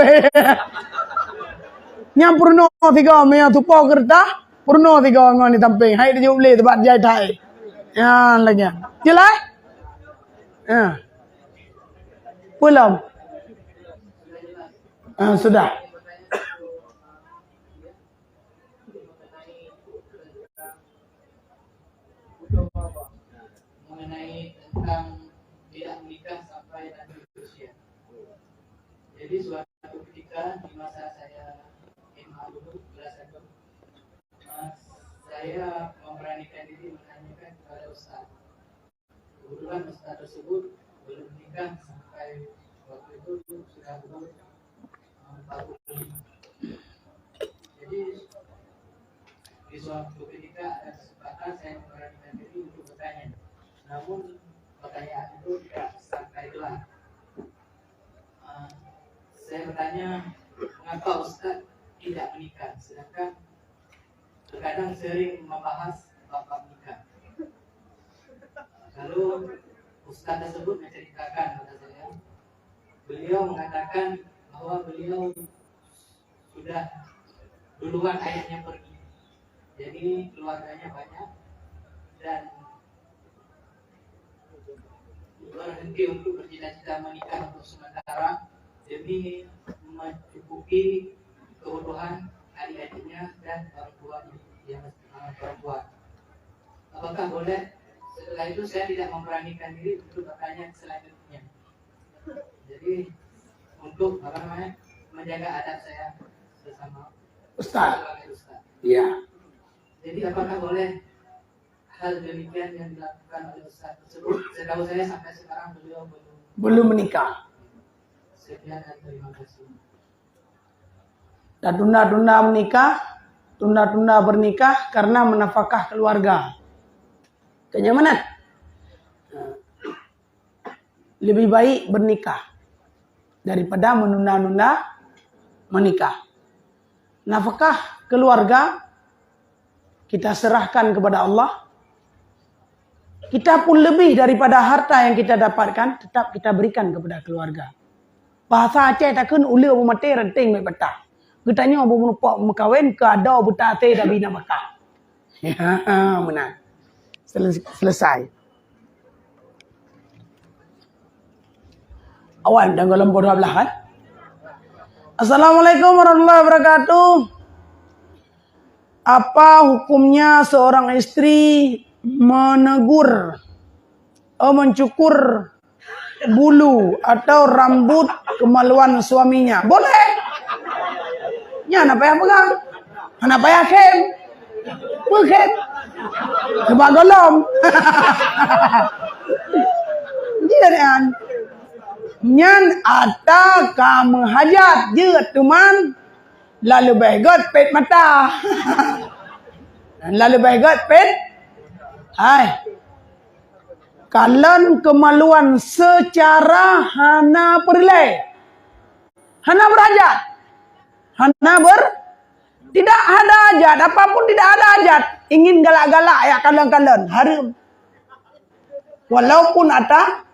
Nyang peurunoe sigoe, meunyoe tupo keureutah, peurunoe sigoe ngon di sampéng. Hai dijaweueb lé, teubat jai thai. Ya, lagée nyan. Jeulaih? Ya. Peue lom? Ah, sudah. Mengenai tentang tidak menikah sampai nanti usia. Jadi, suatu ketika di masa saya M A dulu, kelas satu, eh, saya memberanikan diri menanyakan kepada ustaz. Kebetulan ustaz tersebut belum menikah sampai waktu itu sudah umur, eh, empat puluh lima. Jadi, di suatu ketika ada kesempatan, saya memberanikan diri untuk bertanya. Namun, pertanyaan itu tidak sampai kelar. Eh, saya bertanya, mengapa ustaz tidak menikah, sedangkan terkadang sering membahas bab-bab nikah. Lalu ustaz tersebut menceritakan kepada saya, beliau mengatakan bahwa beliau sudah duluan ayahnya pergi. Jadi keluarganya banyak dan berhenti untuk bercita-cita menikah untuk sementara demi mencukupi kebutuhan adik-adiknya dan orang tua yang, eh, perempuan. Apakah boleh? Setelah itu saya tidak memberanikan diri untuk bertanya selanjutnya. Jadi untuk, apa namanya, menjaga adab saya sesama Ustaz. Sebagai ustaz. Ya. Jadi apakah boleh hal demikian yang dilakukan oleh ustaz tersebut? Setahu saya sampai sekarang beliau belum Belum menikah. Sekian dan terima kasih. Dan tunda-tunda menikah, tunda-tunda bernikah karena menafkah keluarga. Kenyamanan. Lebih baik bernikah daripada menunda-nunda menikah. Nafkah keluarga kita serahkan kepada Allah. Kita pun lebih daripada harta yang kita dapatkan, tetap kita berikan kepada keluarga. Bahasa Aceh takheun uleue beumaté ranting bèk patah. Geutanyoe beumeureumpok meukawen keu adoe beuta até tabi na bakah. Ya, meunan. Sel-, selesai. Awan dan golom dua belas kan? Assalamualaikum warahmatullahi wabarakatuh. Apa hukumnya seorang istri menegur, oh, mencukur bulu atau rambut kemaluan suaminya? Boleh. Nyan apa yang pegang? Hana payah khem. Peue khem? Sebab golom. Dia kan. Nyan ata ka meuhajat jeuet teuma. Lalu beh gét pet mata. Lalu beh gét pet. Hai. Kalon kemaluan secara hana peureulée. Hana beurajat. Hana ber-, tidak ada hajat. Apapun tidak ada hajat. Ingin galak-galak ya kalon-kalon. Hareuem. Walaupun ata,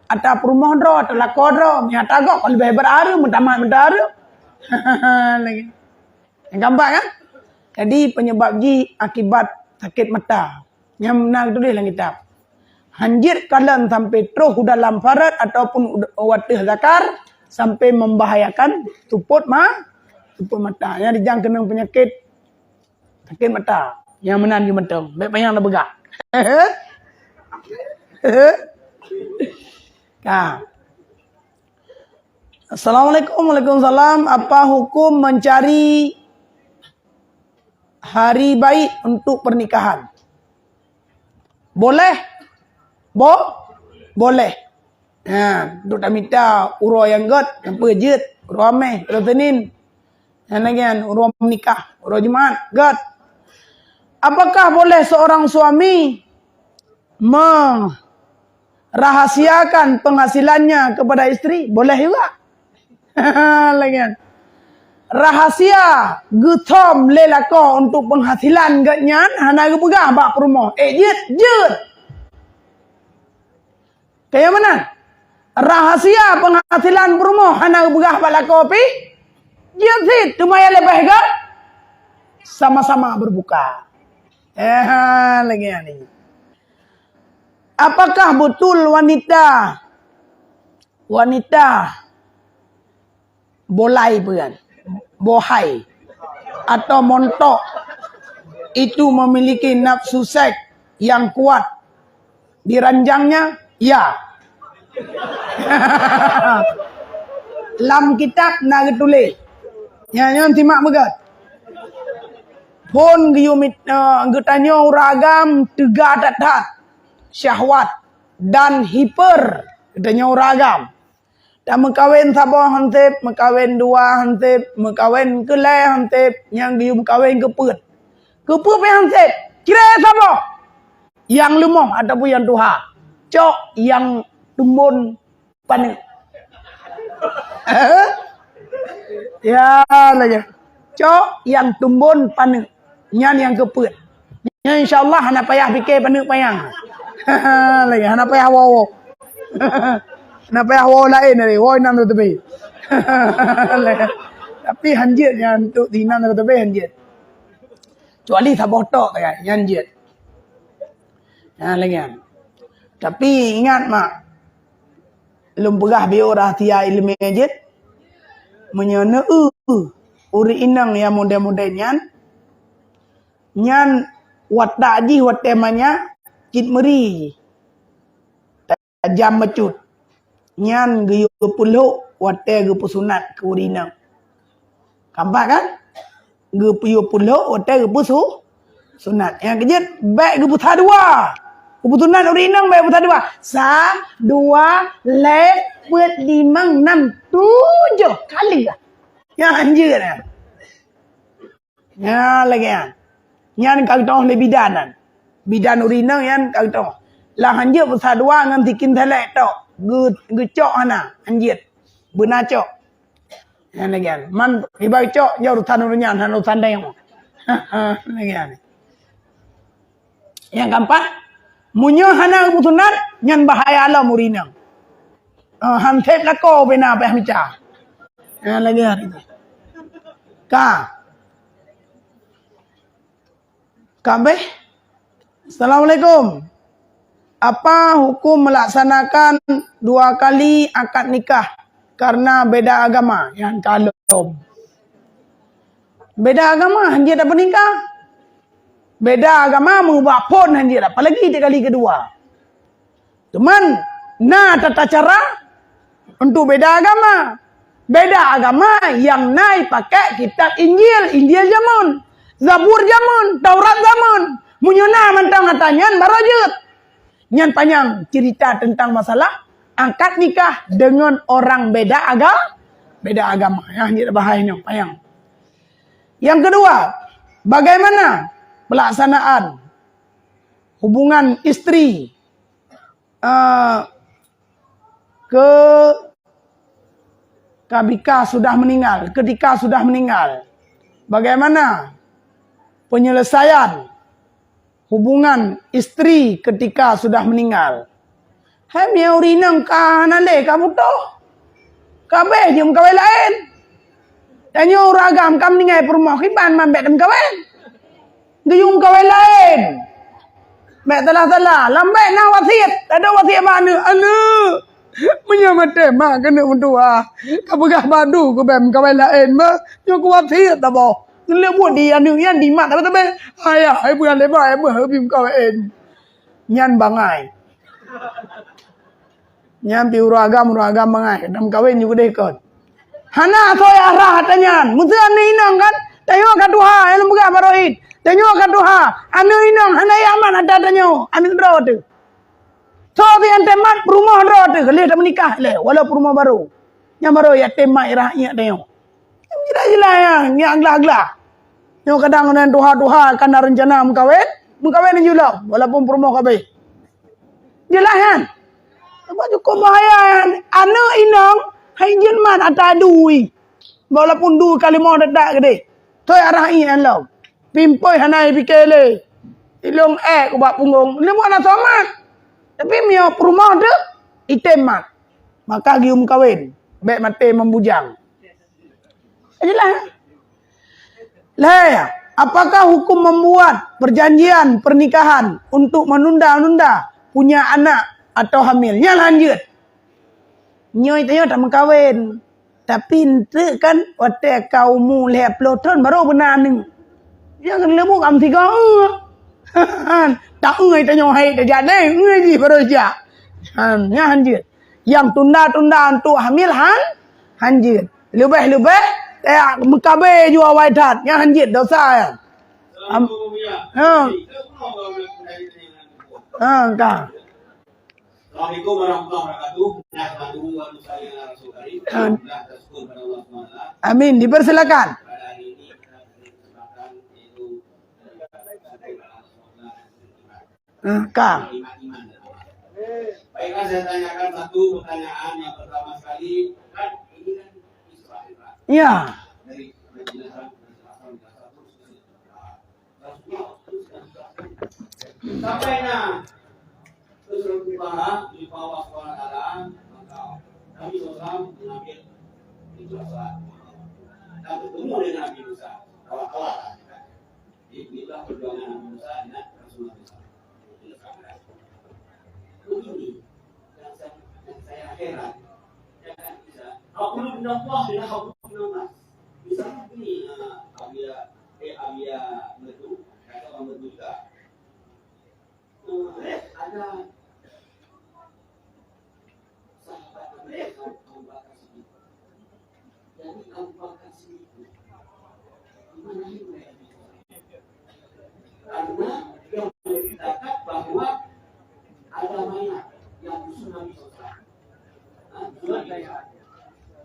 ata peurumoh droe, ata lakoe droe, nyata gob leubeh brat hareuem, meutamah meuta hareuem. Lagi. Nyang keempat kan? Jadi penyebab jih akibat sakit mata. Nyang na tuléh lam kitab. Hanjeuet kalon sampai troh u dalam faraj ataupun u-, u ateueh zakar sampai membahayakan tupot ma-, Tutup mata. Nyang rijang keunong peunyakét sakét mata. Nyang meunan jeuet mantong. Bèk panyang na peugah. Ka. Assalamualaikum. Waalaikumsalam. Apa hukum mencari hari baik untuk pernikahan? Boleh? Bo-, boleh. Ha, untuk tamita uroe nyang gèt, sampeu jeuet, uroe Hamèh, uroe Senin. Nyang lagèe nyan, uroe meunikah, uroe Jumat, gèt. Apakah boleh seorang suami merahasiakan penghasilannya kepada istri? Boleh juga. Lagèe nyan. Rahasia geuthom lé lakoe untuk penghasilan gèt nyan hana geupeugah bak peurumoh. Eh, jeuet, jeuet. Kaya meunan. Rahasia penghasilan peurumoh hana geupeugah bak lakoe pih. Jeuet cit, teuma nyang leubeh gèt sama-sama berbuka. Eh, lagèe nyan. Apakah betul wanita, wanita bolai peue kan? Bohai atau montok itu memiliki nafsu seks yang kuat di ranjangnya? Ya. Lam kitab na geutuléh. Nyan, nyan simak beugèt. Phôn geuyue mit-, eh, geutanyoe ureueng agam teuga that-that syahwat dan hiper geutanyoe ureueng agam. Dan meukawen saboh han sép, meukawen dua han sép, meukawen keu lhèe han sép, nyang geuyue meukawen keu peuet. Keu peuet pih han sép, cirèk saboh. Nyang leumoh ataupun nyang tuha. Cok nyang tumbon paneuk. Ya, lagèe. Cok nyang tumbon paneuk. Nyan nyang keu peuet. Nyan insya Allah hana payah pike paneuk panyang. Lagèe, hana payah woe-woe. Hana payah woe laén tadi. Woe inan teuteubi. Tapi han jeuet nyan untuk inan teuteubi han jeuet. Kecuali saboh tok sagai, nyan jeuet. Nah, lagèe nyan. Tapi ingat mak, lôn peugah biôh rahsia ileumèe jeuet. Meunyoe neueu ureueng inong nyang model-model nyan, nyan watak jih watèe manyak cit meuri jih. Tajam bacut. Nyan geuyue peulhok watèe geupeusunat keu ureueng inong. Kampak kan? Geuyue peulhok watèe geupeusu-, sunat. Nyang keujeuet, bèk geupeusa dua. Geupeusunat ureueng inong bèk geupeusa dua. Sa, dua, lhèe, peuet, limong, nam, tujoh kali lah. Nyan han jeuet nyan. Nyan lagèe nyan. Nyan ka geutanyoe lé bidan nyan. Bidan ureueng inong nyan ka geutanyoe. Lah han jeuet peusa dua ngon sikin salek tok. Geu-, geucok hana, han jeuet. Beuna cok. Nyan lagèe nyan. Man iba cok, nyan urusan ureueng nyan, hana urusan tanyoe. Lagèe nyan. Nyang keempat, meunyoe hana geupeusunat, nyan bahaya lom ureueng inong. Ah, han sép lakoe bina payah mita. Nyan lagèe nyan. Ka. Ka abéh? Assalamualaikum. Apa hukum melaksanakan dua kali akad nikah karena beda agama? Nyan ka lom. Beda agama, han jeuet tapeunikah. Beda agama meubak phôn han jeuet, apalagi di kali keudua. Cuman, na tata cara untuk beda agama. Beda agama nyang na jipakék kitab Injil, Injil jameun, Zabur jameun, Taurat jameun. Meunyoe na mantong ata nyan, barô jeuet. Nyan panyang cerita tentang masalah akad nikah dengan orang beda aga-, beda agama. Nyan jeuet bahai nyoe panyang. Yang kedua, bagaimana pelaksanaan hubungan istri, eh, ke-, ketika sudah meninggal, ketika sudah meninggal? Bagaimana penyelesaian hubungan istri ketika sudah meninggal? Hai, meunyoe ureueng inong ka hana lé, ka butôh, ka abéh jeuet meukawen laén. Tanyoe ureueng agam ka meuninggai peurumoh, kiban man bèk meukawen. Geuyue meukawen laén. Bèk salah-salah. Lam bèt na wasiet. Adak wasiet bak aneuk. Aneuk, Meunyoe maté mak keuneuk meutuha, ka peugah badu kubém kawai laén mah, nyoe kuwasiet saboh. Leubuet di aneuk nyan dimat sabe-sabe. Ayah, ai peugah lé mak, ai peugah bim kawai. Nyan bangai. Nyan pi ureueng agam, ureueng agam bangai. Dam kawén ju keudeh kon. Hana soe arah ata nyan. Meuseu aneuk inong kan? Tanyoe ka tuha, nyang lôn peugah baroe id. Tanyoe ka tuha. Aneuk inong hana aman ata tanyoe. Aneuk droe teuh. Soe nyang teumat peurumoh droe teuh. Lheueh tameunikah lé, walau peurumoh barô. Nyang barô yatim mat irah iek tanyoe. Jeulaih-jeulaih nyan, nyan glah-glah. Nyoe kadang ureueng tuha-tuha ka na reuncana meukawen, meukawen ju lom, walaupun peurumoh ka abéh. Jeulaih nyan. Sabab cukôp bahaya nyan. Aneuk inong hai jeuet mat ata dui. Walaupun dui ka limoh teutap keudeh. Soe arah iek nyan lom. Pimpôi hana jipike lé. Ilong ék ubak punggong. Leumoh na soe mat. Tapi meunyoe peurumoh teuh, item mat. Maka geuyue meukawen. Bék maté membujang. Jeulaih. Lhèe, apakah hukum membuat perjanjian pernikahan untuk menunda-nunda punya anak atau hamil? Nyan hanjeuet. Nyoe tanyoe tameukawen. Tapi eunteuk kan watèe ka umu lhèe ploh thon baru beuna aneuk. Nyang leumo ka meusigoe. Taeu tanyoe hai tajak deh, ngeue jih baru jak. Han, nyan hanjeuet. Nyang tunda-tunda untuk hamil han, hanjeuet. Leubeh-leubeh, eh, meukabe ju awai that, nyan hanjeuet dosa nyan. Am-, ha. Ha, ka. Assalamualaikum warahmatullahi wabarakatuh. Nahmaduhu wa nusalli ala Rasulil Karim. Alhamdulillah, kita syukur pada Allah Subhanahu wa Taala. Amin. Dipersilakan. Pada hari ini kita diberi kesempatan yaitu, eh, syukur pada Allah Subhanahu wa Taala. Eh, ka. Baiklah, saya tanyakan satu pertanyaan yang pertama sekali, kan ini kan Isra Mi'raj. Ya. Dari penjelasan, penjelasan, penjelasan terus. Sampai na Rasulullah di bawah suara Allah, maka Nabi sallallahu alaihi wasallam mengambil itu saat dan bertemu dengan Nabi Musa. Kawan-kawan. Jadi, inilah perjuangan Nabi Musa dengan Rasulullah sallallahu alaihi wasallam. Begini yang saya, yang saya heran. Ya kan, bisa. Hablum minallah dengan hablum minannas. Misalnya begini, eh, Abiya, eh, Abiya Merdu, kata orang Merdu juga. Eh, ada sahabat Nabi Abu Bakar Siddiq. Jadi Abu Bakar Siddiq. Karena dia menceritakan bahwa ada mayat yang khusus Nabi sallallahu alaihi wasallam. Ha, khusus Nabi.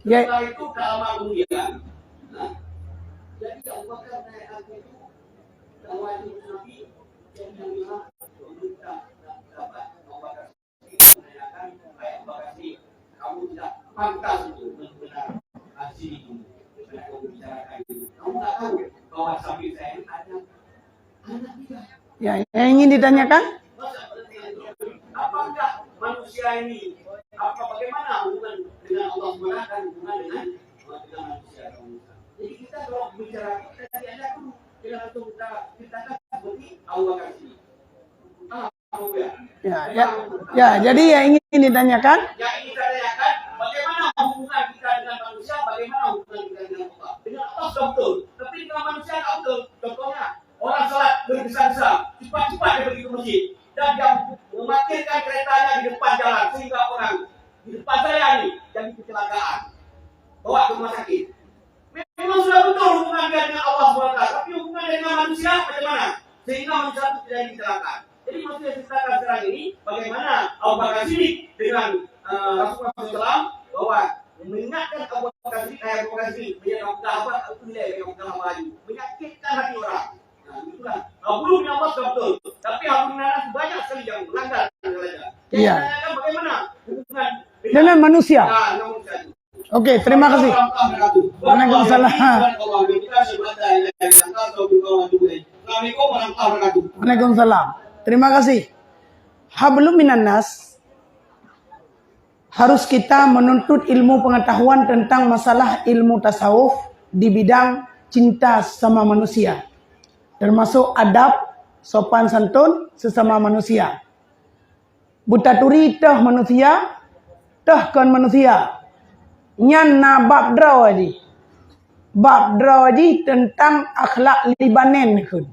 Ya. Setelah itu tak lama kemudian, ha, jadi Abu Bakar naik angkot itu, dakwah itu Nabi, jadi Nabi meminta dapat Abu Bakar Siddiq menanyakan, "Hai Abu Bakar Siddiq, kamu tidak pantas untuk benar-benar di sini dulu. Karena kamu bicarakan itu. Kamu nggak tahu bahwa samping saya ini ada anak kita." Ya, yang ingin ditanyakan? Apakah manusia ini, apa, bagaimana hubungan dengan Allah Subhanahu wa Taala dan hubungan dengan, dengan manusia? Jadi kita kalau bicara, kita tidak ada dulu. Kita langsung kita ceritakan seperti Abu Bakar Siddiq. Paham? Ya, ya, ya, jadi yang ingin ditanyakan? Yang ingin saya tanyakan, bagaimana hubungan kita dengan manusia, bagaimana hubungan kita dengan Allah? Dengan Allah sudah betul, tapi dengan manusia tak betul. Contohnya, orang salat bergesa-gesa, cepat-cepat dia pergi ke masjid, dan dia memarkirkan keretanya di depan jalan sehingga orang di depan saya ni jadi kecelakaan, bawa ke rumah sakit. Memang sudah betul hubungan dia dengan Allah subhanahu wa taala, tapi hubungan dia dengan manusia macam mana? Sehingga manusia itu terjadi kecelakaan. Jadi maksud yang saya ceritakan sekarang ini, bagaimana Abu Bakar Siddiq dengan, eh, Rasulullah sallallahu alaihi wasallam, bahwa mengingatkan Abu Bakar Siddiq, eh, Abu Bakar Siddiq, mengingatkan sahabat Abu Hurairah, mengingatkan sahabat Ayu, menyakitkan hati orang. Nah, itulah. Hablum minallah sudah betul. Tapi hablum minannas banyak sekali yang melanggar. Jadi, iya, saya tanyakan bagaimana hubungan dengan, dengan manusia. Ah, dengan manusia itu. Oke, terima kasih. Waalaikumsalam. Waalaikumsalam. Terima kasih. Hablum minannas, harus kita menuntut ilmu pengetahuan tentang masalah ilmu tasawuf di bidang cinta sama manusia, termasuk adab, sopan santun sesama manusia. Beutaturi toh manusia, toh kon manusia. Nyan na bab droe jih. Bab droe jih teuntang akhlak Libanon kheun.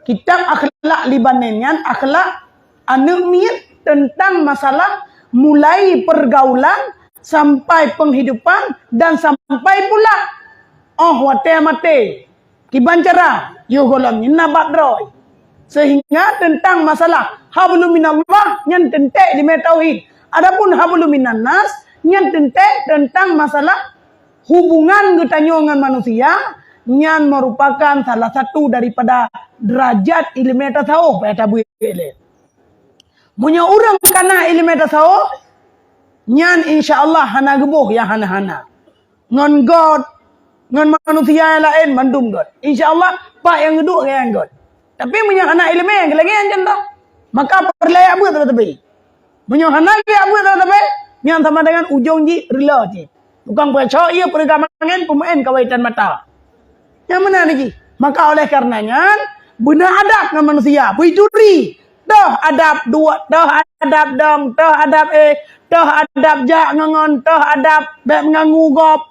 Kitab akhlak Libanon nyan akhlak aneuëk miet teuntang masalah mulai pergaulan sampai penghidupan dan sampai pula óh watée maté. Kiban cara, yoh gohlom nyan na bab droe. Sehingga teuntang masalah hablum minallah nyan teuntée ileumé tauhid. Adapun hablum minannas nyan teuntée teuntang masalah hubungan geutanyoe ngon manusia, nyan merupakan salah satu daripada derajat ileumé tasawuf payah tabeuet lé. Meunyoe ureuëng kana ileumé tasawuf, nyan insya Allah hana geuboh nyang hana-hana. Ngon gét, ngon manusia nyang laén mandum gét. Insya Allah, pat nyang geuduek ngon nyang gét. Tapi meunyoe hana ileumé, lagée nyan contoh, maka peureulée jak beuet teubé-teubé. Meunyoe hana geujak beuet teubé-teubé, nyan sama dengan ujong jih reuloh jih. Tukang peucok ié peureuga mangen peumeuén kawai tan mata. Nyang meunan jih. Maka oleh karena nyan, beuna adab ngon manusia, beujuri. Toh adab duek, toh adab dong, toh adab éh, toh adab jak ngon, toh adab bék meungangu gob.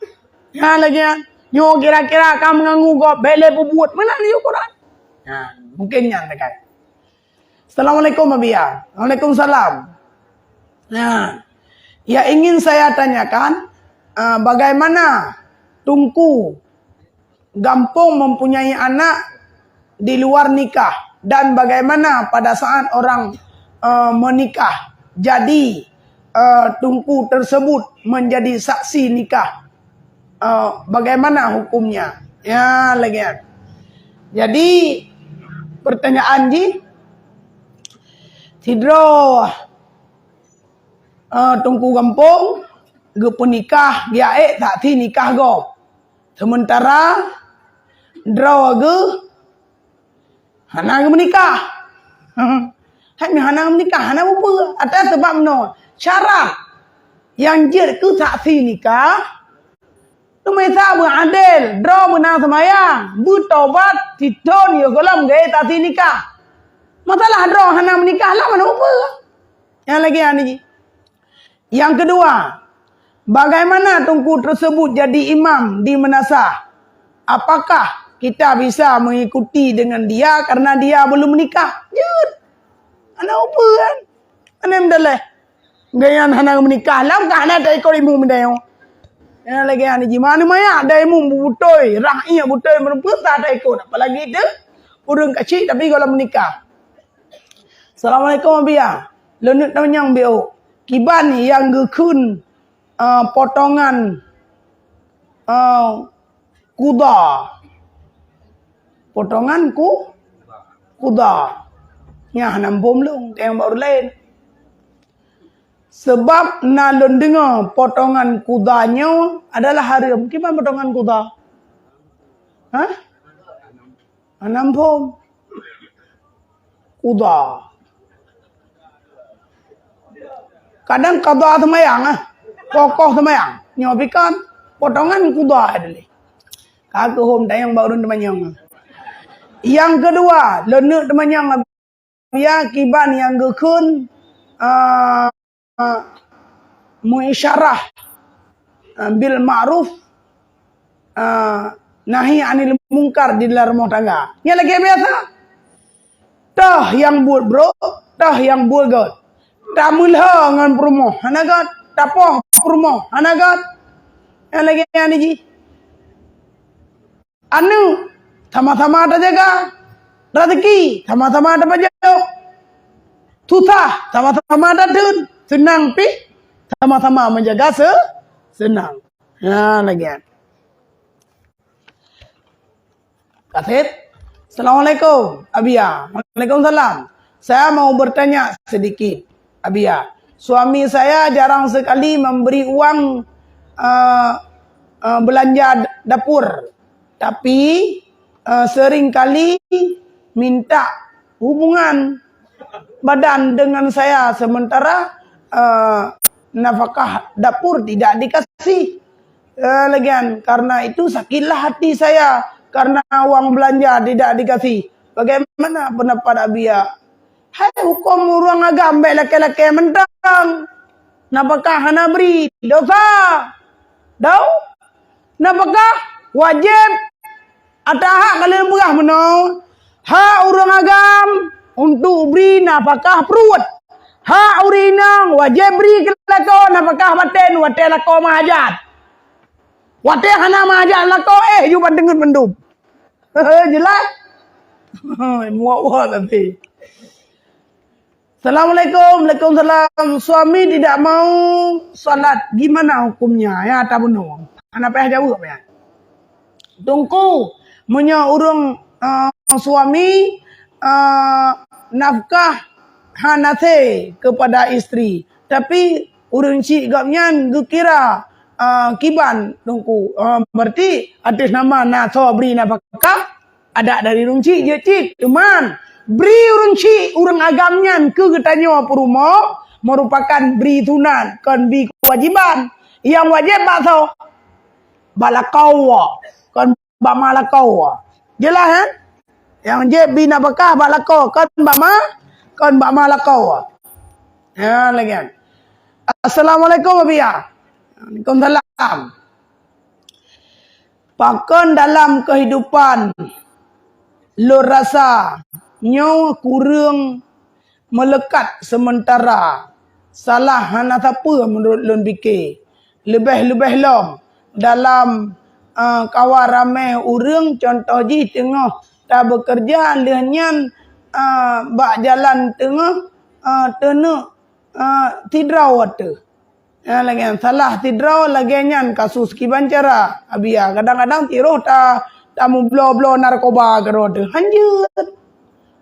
Nyan lagée nyan. Nyoe kira-kira ka meungangu gob, bék lé peubuet. Meunan di Quran. Nah, mungkin nyan teukai. Assalamualaikum, Abiya. Waalaikumsalam. Nah, yang ingin saya tanyakan, ah, bagaimana Teungku Gampong mempunyai anak di luar nikah dan bagaimana pada saat orang, eh, menikah jadi, eh, Teungku tersebut menjadi saksi nikah? Eh, bagaimana hukumnya? Ya, lagée nyan. Jadi, pertanyaan jih, sidroe, eh, Teungku Gampong geupeunikah, geujak ék saksi nikah gob. Sementara droe geuh hana geumeunikah. Hai meuhana geumeunikah, hana peue-peue. Atas sebab meunoe, syarat nyang jeuet keu saksi nikah, teuma sa beuadil, droe beuna seumayang, beutobat, sithon yoh gohlom geuék saksi nikah. Masalah droe hana meunikah, lam hana peue-peue. Nyang lagée nyan jih. Yang kedua, bagaimana Teungku tersebut jadi imam di meunasah? Apakah kita bisa mengikuti dengan dia karena dia belum menikah? Jeuet. Hana upeue kan? Hana meudaléh. Gaya hana meunikah, lam ka hana taikot imum meudayong. Ya, lagée hana jih. Mana maya ada imum beutôi, rah iya beutôi, meureumpeuet tak taikot. Apalagi itu, ureuëng kacik tapi kalau menikah. Assalamualaikum, Abiya. Leuneuk tanyong biôh. Kiban nyang geukheun, eh, potongan, eh, kuda. Potongan ku-, kuda. Nyah nam bom lông, tayong bak ureuëng laén. Sebab na lôn deungoe potongan kuda nyoe adalah hareuem. Kiban potongan kuda? Hah? Anam phom. Kuda. Kadang kada seumayang, ah. Kokoh seumayang. Nyoe pikan potongan kuda deh. Ka keuhom tayang bak ureuëng teumanyong. Yang kedua, leuneuk teumanyong ya kiban nyang geukheun, ah, ah, muisyarah, ah, bil ma'ruf, ah, nahi anil mungkar di dalam rumah tangga. Nyan lagée biasa. Tah nyang buet brok, tah nyang buet gét. Tameulha ngon peurumoh, hana gét. Tapoh peurumoh, hana gét. Nyan lagée nyan jih. Aneuëk, sama-sama tajaga. Raseuki, sama-sama tapajok. Susah, sama-sama tateun. Seunang pih, sama-sama menjaga se-, seunang. Ha, lagée nyan. Kaset. Assalamualaikum, Abiya. Waalaikumsalam. Saya mau bertanya sedikit, Abiya. Suami saya jarang sekali memberi uang, eh, eh, belanja dapur. Tapi, eh, sering kali minta hubungan badan dengan saya, sementara, eh, nafkah dapur tidak dikasih. Eh, lagian, karena itu sakitlah hati saya, karena uang belanja tidak dikasih. Bagaimana pendapat Abiya? Hai huköm ureuëng agam bék lakée-lakée mantong. nafakah hana bri, dosa. Tau? Nafakah wajéb. Ata hak ka lheueh peugah meunoe, hak ureuëng agam untuk bri nafakah pruet. Hak ureuëng inong wajéb bri keu lakoe nafakah batén watée lakoe meuhajat. Watée hana meuhajat lakoe, éh, ju ban teungeut mandum. Jelas? Muak-muak tapi. Assalamualaikum. Waalaikumsalam. Suami tidak mau salat. Gimana hukumnya? Ya, tabunoe. Hana payah jaweueb ya. Teungku, meunyoe ureuëng, eh, suami, eh, nafkah hana se kepada istri, tapi ureuëng chik gobnyan geukira, eh, kiban, Teungku. Eh, berarti atas nama na soe bri nafkah, adak dari ureuëng chik jeuet cit. Cuman, bri ureuëng chik, ureuëng agam nyan keu geutanyoe peurumoh, merupakan bri sunat, kon bri kewajiban. Nyang wajéb bak soe? Bak lakoe, kon bak ma lakoe. Jelas, kan? Nyang wajéb bri nafkah bak lakoe, kon bak ma, kon bak ma lakoe. Ya, lagi kan. Assalamualaikum, Abiya. Waalaikumsalam. Pakon dalam kehidupan lôn rasa nyoe kureueng meulekat sementara. Salah hana sapeue meunurot lôn pike. Leubeh-leubeh lom dalam, eh, kawa ramé ureuëng, contoh jih teungoh tabeukeureuja, lheueh nyan, eh, bak jalan teungoh, eh, teuneuk, eh, sidroe ateueh. Ya, lagée nyan, salah sidroe lagée nyan kasus kiban cara. Abiya, kadang-kadang tiroh ta, tamubloe-bloe narkoba keudroe teuh. Hanjeuet.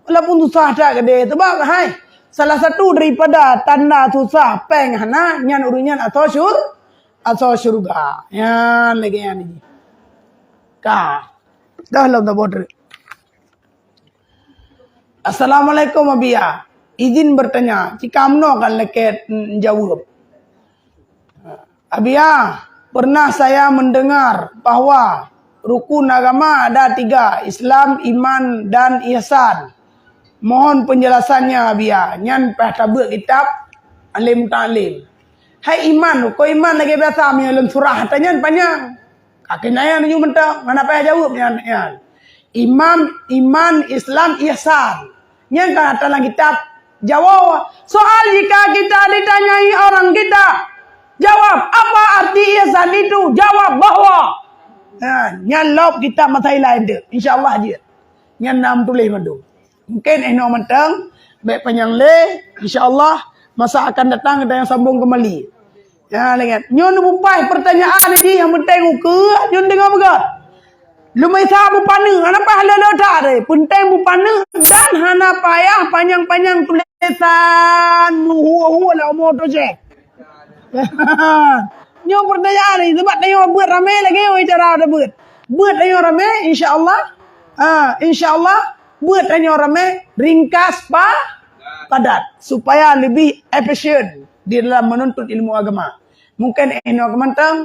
Walaupun susah that geude, sebab hai, salah satu daripada tanda susah péng hana, nyan ureuëng nyan asoe syur-, asoe syurga. Nyan lagée nyan. Ka. Dah lom tabot. Assalamualaikum, Abiya. Izin bertanya, cit ka meunoe kan leuket, mm, jaweueb. Abiya, pernah saya mendengar bahwa rukun agama ada tiga, Islam, iman, dan ihsan. Mohon penjelasannya, Abiya. Nyan payah tabeuet kitab Alim Ta'lim. Hai iman, rukun iman lagée biasa, meunyoe lôn surah ata nyan panyang. Ka keunayan nyoe mantong, hana payah jaweueb nyan, nyan. Imam, iman, Islam, ihsan. Nyan ka ata lam kitab. Jaweueb. Soal jika kita ditanyai orang kita, jawab, "Apa arti ihsan itu?" Jawab bahwa. Ha, nyan lom kitab masa ilai tu. Insya Allah jeuet. Nyan na meutuléh mandum. Mungkin eh nyoe mantong, bék panyang lé, insya Allah masa akan datang kita yang sambung kembali. Ya, lagée nyoe neubupai pertanyaan jih nyang penting ukeue, nyoe deungoe beugét. Leumai sa beupaneuk, hana payah lé-lé that deh. Penting beupaneuk dan hana payah panyang-panyang tulésan meuhue-hue lam umu tu ceh. Nyoe pertanyaan ni, sebab tanyoe beuet ramé lagée nyoe cara tabeuet. Beuet tanyoe ramé, insya Allah. Ha, insya Allah, beuet tanyoe ramé, ringkas pa-, padat. Supaya lebih efisien di dalam menuntut ilmu agama. Mungkin eh nyoe keumantong,